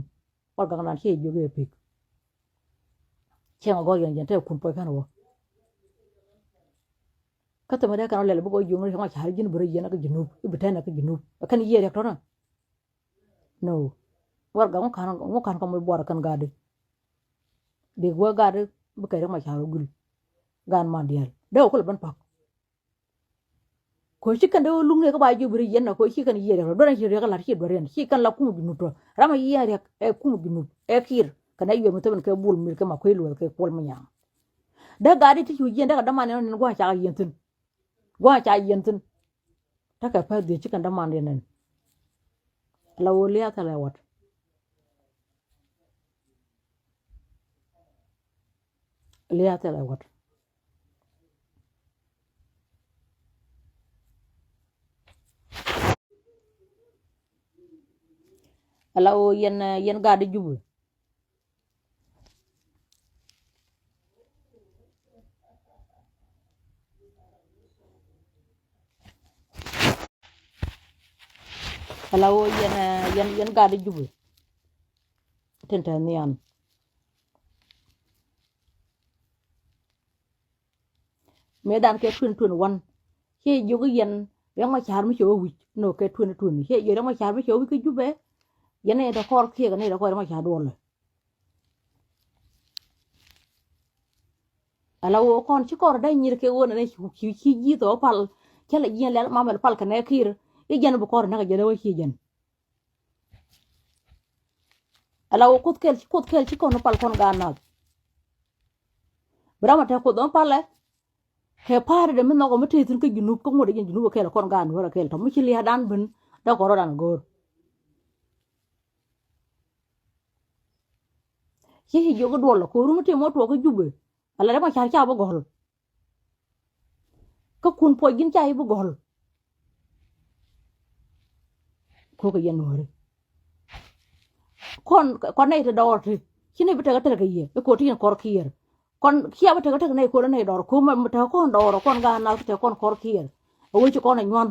Wal gak nan ciɛ jiök i̱ pik. Ciɛ ŋa gɔr yɛn jɛn te kun puɔc kɛn wä. Kä thimɛ dee kɛn wä lɛl bi gɔr jiök ni cɛ ŋa ca̱r ji̱n bär jiɛn kä ji̱ nup i̱ bi tɛn kä ji̱ nup. Ɛ kɛn yiëë riɛk tɔnä. No. Warɛgak ŋu ka̱n ŋu ka̱n kɔmɛ buɔrɛ kɛn gatdi. Dee wee gatdi bi kɛ riɛk ma ca̱r wä gul. Gat man diaal dee wä kulɛ ben pa̱k. Kɛ ci kɛn dee wä luŋ ni kä ba jiök bi ri yɛn na kɛ ci kɛn yiëë riɛk rɔ duɔrɛ ci riɛk lat ci duɔrɛ ci kɛn la kum Junub tɔ. Ram a yiëë riɛk ɛ kum Junub ɛ Kiir kɛn a yuɛ mi thämɛn kɛ Bol Mel kɛ Makuei Luɔth kɛ Kuɔl Manyaŋ. Dee gat di ti cu jiɛn dee kɛ däman ni gua̱a̱ ca yiɛn thi̱n. Gua̱a̱ ca yiɛn thi̱n. Tekɛ pɛ̈th dhiec ci kɛn däman yɛn nɛn. La ɣöö lia̱a̱ thilɛ wat. Lia̱a̱ thilɛ wat. Ala ɣöö yɛn, eh, yɛn gat di Jubɛ. Ala ɣöö yɛn, eh, yɛn, yɛn gat di Jubɛ. Tin te nhian. Mëë dan kɛ twenty twenty-one. Ciɛ jiök i̱ yɛn Riɛk Macar mi cɛ wä wi̱c nɔ kɛ twenty twenty. Ciɛ jiök Riɛk Macar mi cɛ wä wi̱c kä Jubɛ. Yɛn nɛy dɔ̱kɔr kiɛk nɛy dɔ̱kɔr Riɛk Macar duɔlɛ. Ala ɣöö kɔn ci kɔr dee nyir kɛ ɣöö nɛnɛ ci ci ji̱ thɔɔ pal. Cä lɛ jiɛn lɛl mamɛl pal kɛ nɛ Kiir. I̱ jɛn bi kɔr näk jɛn ɛ wä ci jɛn. Ala wä kuoth kɛl, kuoth kɛl ci kɔn pal kɔn gaat nath. Bi ram a te kuoth ɔ palɛ. Kɛ pa̱a̱ri dɛ mi nhɔk ɔ mi tëë thi̱n kä Junub kä ŋuɔ̱t ɛ jɛn Junub ɛ kɛl kɔn gaat nuɔ̱ɔ̱r ɛ kɛl tɔ mi ci lia̱a̱dan ben dee kɔn rɔ̱dan go̱o̱r. Ci ci jiök i̱ duɔl ɔ ko̱o̱r mi tëë mɔ tuɔɔk kä Jubɛ. Ala dee ma ca̱r ca bi gɔ̱l. Kä kun puɔc ji̱n ca i̱ bi gɔ̱l. Ko̱kɛ yɛn nuɔ̱ɔ̱ri. Kɔn, kɔn nɛy te dɔɔr ti ci nɛy bi tekɛ tekɛ yɛ i̱ ko̱ ti yɛn kɔr Kiir. Kɔn cia bi tekɛ tekɛ nɛy ko̱n nɛy dɔɔr ko̱ mɛ tekɛ kɔn dɔɔr kɔn gaat nath tekɛ kɔn kɔr Kiir. A wee ci kɔn a nyuan